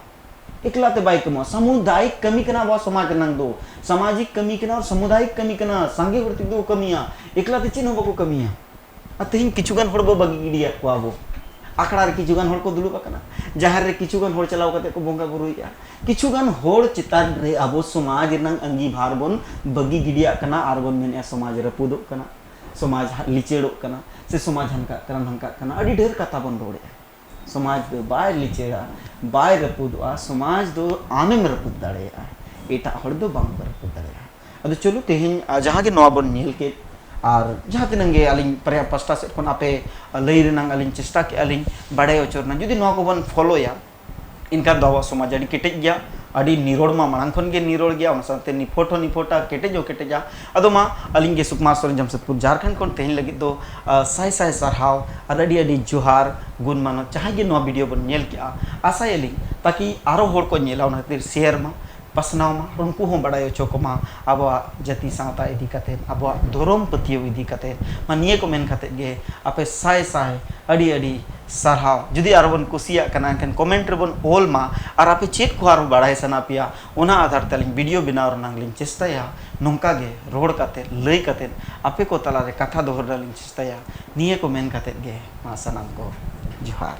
ᱮᱠᱞᱟ ᱛᱮ ᱵᱟᱭ ᱠᱟᱹᱢᱚᱜᱼᱟ᱾ ᱥᱟᱢᱩᱫᱟᱭᱤᱠ ᱠᱟᱹᱢᱤ ᱠᱟᱱᱟ ᱟᱵᱚᱣᱟᱜ ᱥᱚᱢᱟᱡᱽ ᱨᱮᱱᱟᱜ ᱫᱚ, ᱥᱟᱢᱟᱡᱤᱠ ᱠᱟᱹᱢᱤ ᱠᱟᱱᱟ ᱟᱨ ᱥᱟᱢᱩᱫᱟᱭᱤᱠ ᱠᱟᱹᱢᱤ ᱠᱟᱱᱟ᱾ ᱥᱟᱸᱜᱮ ᱦᱚᱲ ᱛᱮᱫᱚ ᱠᱚ ᱠᱟᱹᱢᱤᱭᱟ, ᱮᱠᱞᱟ ᱛᱮ ᱪᱮᱫ ᱦᱚᱸ ᱵᱟᱠᱚ ᱠᱟᱹᱢᱤᱭᱟ᱾ ᱟᱨ ᱛᱮᱦᱮᱧ ᱠᱤᱪᱷᱩ ᱜᱟᱱ ᱦᱚᱲ ᱵᱚ ᱵᱟᱹᱜᱤ ᱜᱤᱰᱤᱭᱟᱫ ᱠᱚᱣᱟ ᱵᱚ᱾ ᱟᱠᱷᱲᱟ ᱨᱮ ᱠᱤᱪᱷᱩ ᱜᱟᱱ ᱦᱚᱲ ᱠᱚ ᱫᱩᱲᱩᱵ ᱟᱠᱟᱱᱟ, ᱡᱟᱦᱮᱨ ᱨᱮ ᱠᱤᱪᱷᱩ ᱜᱟᱱ ᱦᱚᱲ ᱪᱟᱞᱟᱣ ᱠᱟᱛᱮ ᱠᱚ ᱵᱚᱸᱜᱟ ᱵᱩᱨᱩᱭᱮᱫᱼᱟ᱾ ᱠᱤᱪᱷᱩ ᱜᱟᱱ ᱦᱚᱲ ᱪᱮᱛᱟᱱ ᱨᱮ ᱟᱵᱚ ᱥᱚᱢᱟᱡᱽ ᱨᱮᱱᱟᱜ ᱟᱸᱜᱤᱵᱷᱟᱨ ᱵᱚᱱ ᱵᱟᱹᱜᱤ ᱜᱤᱰᱤᱭᱟᱜ ᱠᱟᱱᱟ ᱟᱨ ᱵᱚᱱ ᱢᱮᱱᱮᱫᱼᱟ ᱥᱚᱢᱟᱡᱽ ᱨᱟᱹᱯᱩᱫᱚᱜ ᱠᱟᱱᱟ, ᱥᱚᱢᱟᱡᱽ ᱞᱤᱪᱟᱹᱲᱚᱜ ᱠᱟᱱᱟ, ᱥᱮ ᱥᱚᱢᱟᱡᱽ ᱦᱟᱱᱠᱟᱜ ᱠᱟᱱᱟ, ᱱᱚᱝᱠᱟᱜ ᱠᱟᱱᱟ᱾ ᱟᱹᱰᱤ ᱰᱷᱮᱨ ᱠᱟᱛᱷᱟ ᱵᱚᱱ ᱨᱚᱲᱮᱫᱼᱟ᱾ ᱥᱚᱢᱟᱡᱽ ᱫᱚ ᱵᱟᱭ ᱞᱤᱪᱟᱹᱲᱟ, ᱵᱟᱭ ᱨᱟᱹᱯᱩᱫᱚᱜᱼᱟ᱾ ᱥᱚᱢᱟᱡᱽ ᱫᱚ ᱟᱢᱮᱢ ᱨᱟᱹᱯᱩᱫ ᱫᱟᱲᱮᱭᱟᱜᱼᱟ, ᱮᱴᱟᱜ ᱦᱚᱲ ᱫᱚ ᱵᱟᱝ ᱠᱚ ᱨᱟᱹᱯᱩᱫ ᱫᱟᱲᱮᱭᱟᱜᱼᱟ᱾ ᱟᱫᱚ ᱪᱚᱞᱚ, ᱛᱮᱦᱮᱧ, ᱟ, ᱡᱟᱦᱟᱸ ᱜᱮ ᱱᱚᱣᱟ ᱵᱚᱱ ᱧᱮᱞ ᱠᱮᱫ, ᱟᱨ ᱡᱟᱦᱟᱸ ᱛᱤᱱᱟᱹᱜ ᱜᱮ ᱟᱹᱞᱤᱧ ᱯᱟᱦᱴᱟ ᱥᱮᱫ ᱠᱷᱚᱱ ᱟᱯᱮ ᱞᱟᱹᱭ ᱨᱮᱱᱟᱜ ᱟᱹᱞᱤᱧ ᱪᱮᱥᱴᱟ ᱠᱮᱜᱼᱟ ᱞᱤᱧ ᱵᱟᱲᱟᱭ ᱦᱚᱪᱚ ᱨᱮᱱᱟᱜ, ᱡᱩᱫᱤ ᱱᱚᱣᱟ ᱠᱚᱵᱚᱱ ᱯᱷᱚᱞᱳᱭᱟ, ᱮᱱᱠᱷᱟᱱ ᱫᱚ ᱟᱵᱚᱣᱟᱜ ᱥᱚᱢᱟᱡᱽ ᱟᱹᱰᱤ ᱠᱮᱴᱮᱡ ᱜᱮᱭᱟ᱾ ᱟᱹᱰᱤ ᱱᱤᱨᱚᱲ ᱢᱟ ᱢᱟᱲᱟᱝ ᱠᱷᱚᱱ ᱜᱮ ᱱᱤᱨᱚᱲ ᱜᱮᱭᱟ, ᱚᱱᱟ ᱥᱟᱶᱛᱮ ᱱᱤᱯᱷᱩᱴ ᱦᱚᱸ ᱱᱤᱯᱷᱩᱴᱟ, ᱠᱮᱴᱮᱡ ᱦᱚᱸ ᱠᱮᱴᱮᱡᱟ᱾ ᱟᱫᱚ ᱢᱟ, ᱟᱹᱞᱤᱧ ᱜᱮ ᱥᱩᱠᱢᱟᱨ ᱥᱚᱨᱮᱱ, ᱡᱟᱢᱥᱮᱫᱽᱯᱩᱨ ᱡᱷᱟᱨᱠᱷᱚᱸᱰ ᱠᱷᱚᱱ ᱛᱮᱦᱮᱧ ᱞᱟᱹᱜᱤᱫ ᱫᱚ, ᱟ, ᱥᱟᱭ ᱥᱟᱭ ᱥᱟᱨᱦᱟᱣ ᱟᱨ ᱟᱹᱰᱤ ᱟᱹᱰᱤ ᱡᱚᱦᱟᱨ, ᱜᱩᱱ ᱢᱟᱱᱚᱛ᱾ ᱡᱟᱦᱟᱸᱭ ᱜᱮ ᱱᱚᱣᱟ ᱵᱷᱤᱰᱤᱭᱳ ᱵᱚᱱ ᱧᱮᱞ ᱠᱮᱜᱼᱟ, ᱟᱥᱟᱭᱟᱞᱤᱧ ᱛᱟᱠᱤ ᱟᱨᱚ ᱦᱚᱲ ᱠᱚ ᱧᱮᱞᱟ, ᱚᱱᱟ ᱠᱷᱟᱹᱛᱤᱨ ᱥᱮᱭᱟᱨ ᱢᱟ, ᱯᱟᱥᱱᱟᱣ ᱢᱟ, ᱩᱱᱠᱩ ᱦᱚᱸ ᱵᱟᱲᱟᱭ ᱦᱚᱪᱚ ᱠᱚᱢᱟ ᱟᱵᱚᱣᱟᱜ ᱡᱟᱹᱛᱤ ᱥᱟᱶᱛᱟ ᱤᱫᱤ ᱠᱟᱛᱮᱫ, ᱟᱵᱚᱣᱟᱜ ᱫᱷᱚᱨᱚᱢ ᱯᱟᱹᱛᱭᱟᱹᱣ ᱤᱫᱤ ᱠᱟᱛᱮᱫ᱾ ᱢᱟ ᱱᱤᱭᱟᱹ ᱠᱚ ᱢᱮᱱ ᱠᱟᱛᱮᱫ ᱜᱮ ᱟᱯᱮ ᱥᱟᱭ ᱥᱟᱭ ᱟᱹᱰᱤ ᱟᱹᱰᱤ ᱥᱟᱨᱦᱟᱣ᱾ ᱡᱩᱫᱤ ᱟᱨᱚ ᱵᱚᱱ ᱠᱩᱥᱤᱭᱟᱜ ᱠᱟᱱᱟ, ᱮᱱᱠᱷᱟᱱ ᱠᱚᱢᱮᱱᱴ ᱨᱮᱵᱚᱱ ᱚᱞ ᱢᱟ, ᱟᱨ ᱟᱯᱮ ᱪᱮᱫ ᱠᱚ ᱟᱨᱚ ᱵᱟᱲᱟᱭ ᱥᱟᱱᱟ ᱯᱮᱭᱟ, ᱚᱱᱟ ᱟᱫᱷᱟᱨ ᱛᱮ ᱟᱹᱞᱤᱧ ᱵᱷᱤᱰᱤᱭᱳ ᱵᱮᱱᱟᱣ ᱨᱮᱱᱟᱜ ᱞᱤᱧ ᱪᱮᱥᱴᱟᱭᱟ᱾ ᱱᱚᱝᱠᱟ ᱜᱮ ᱨᱚᱲ ᱠᱟᱛᱮᱫ, ᱞᱟᱹᱭ ᱠᱟᱛᱮᱫ, ᱟᱯᱮ ᱠᱚ ᱛᱟᱞᱟᱨᱮ ᱠᱟᱛᱷᱟ ᱫᱚᱦᱚ ᱨᱮᱱᱟᱜ ᱞᱤᱧ ᱪᱮᱥᱴᱟᱭᱟ᱾ ᱱᱤᱭᱟᱹ ᱠᱚ ᱢᱮᱱ ᱠᱟᱛᱮᱫ ᱜᱮ ᱢᱟ ᱥᱟᱱᱟᱢ ᱠᱚ ᱡᱚᱦᱟᱨ᱾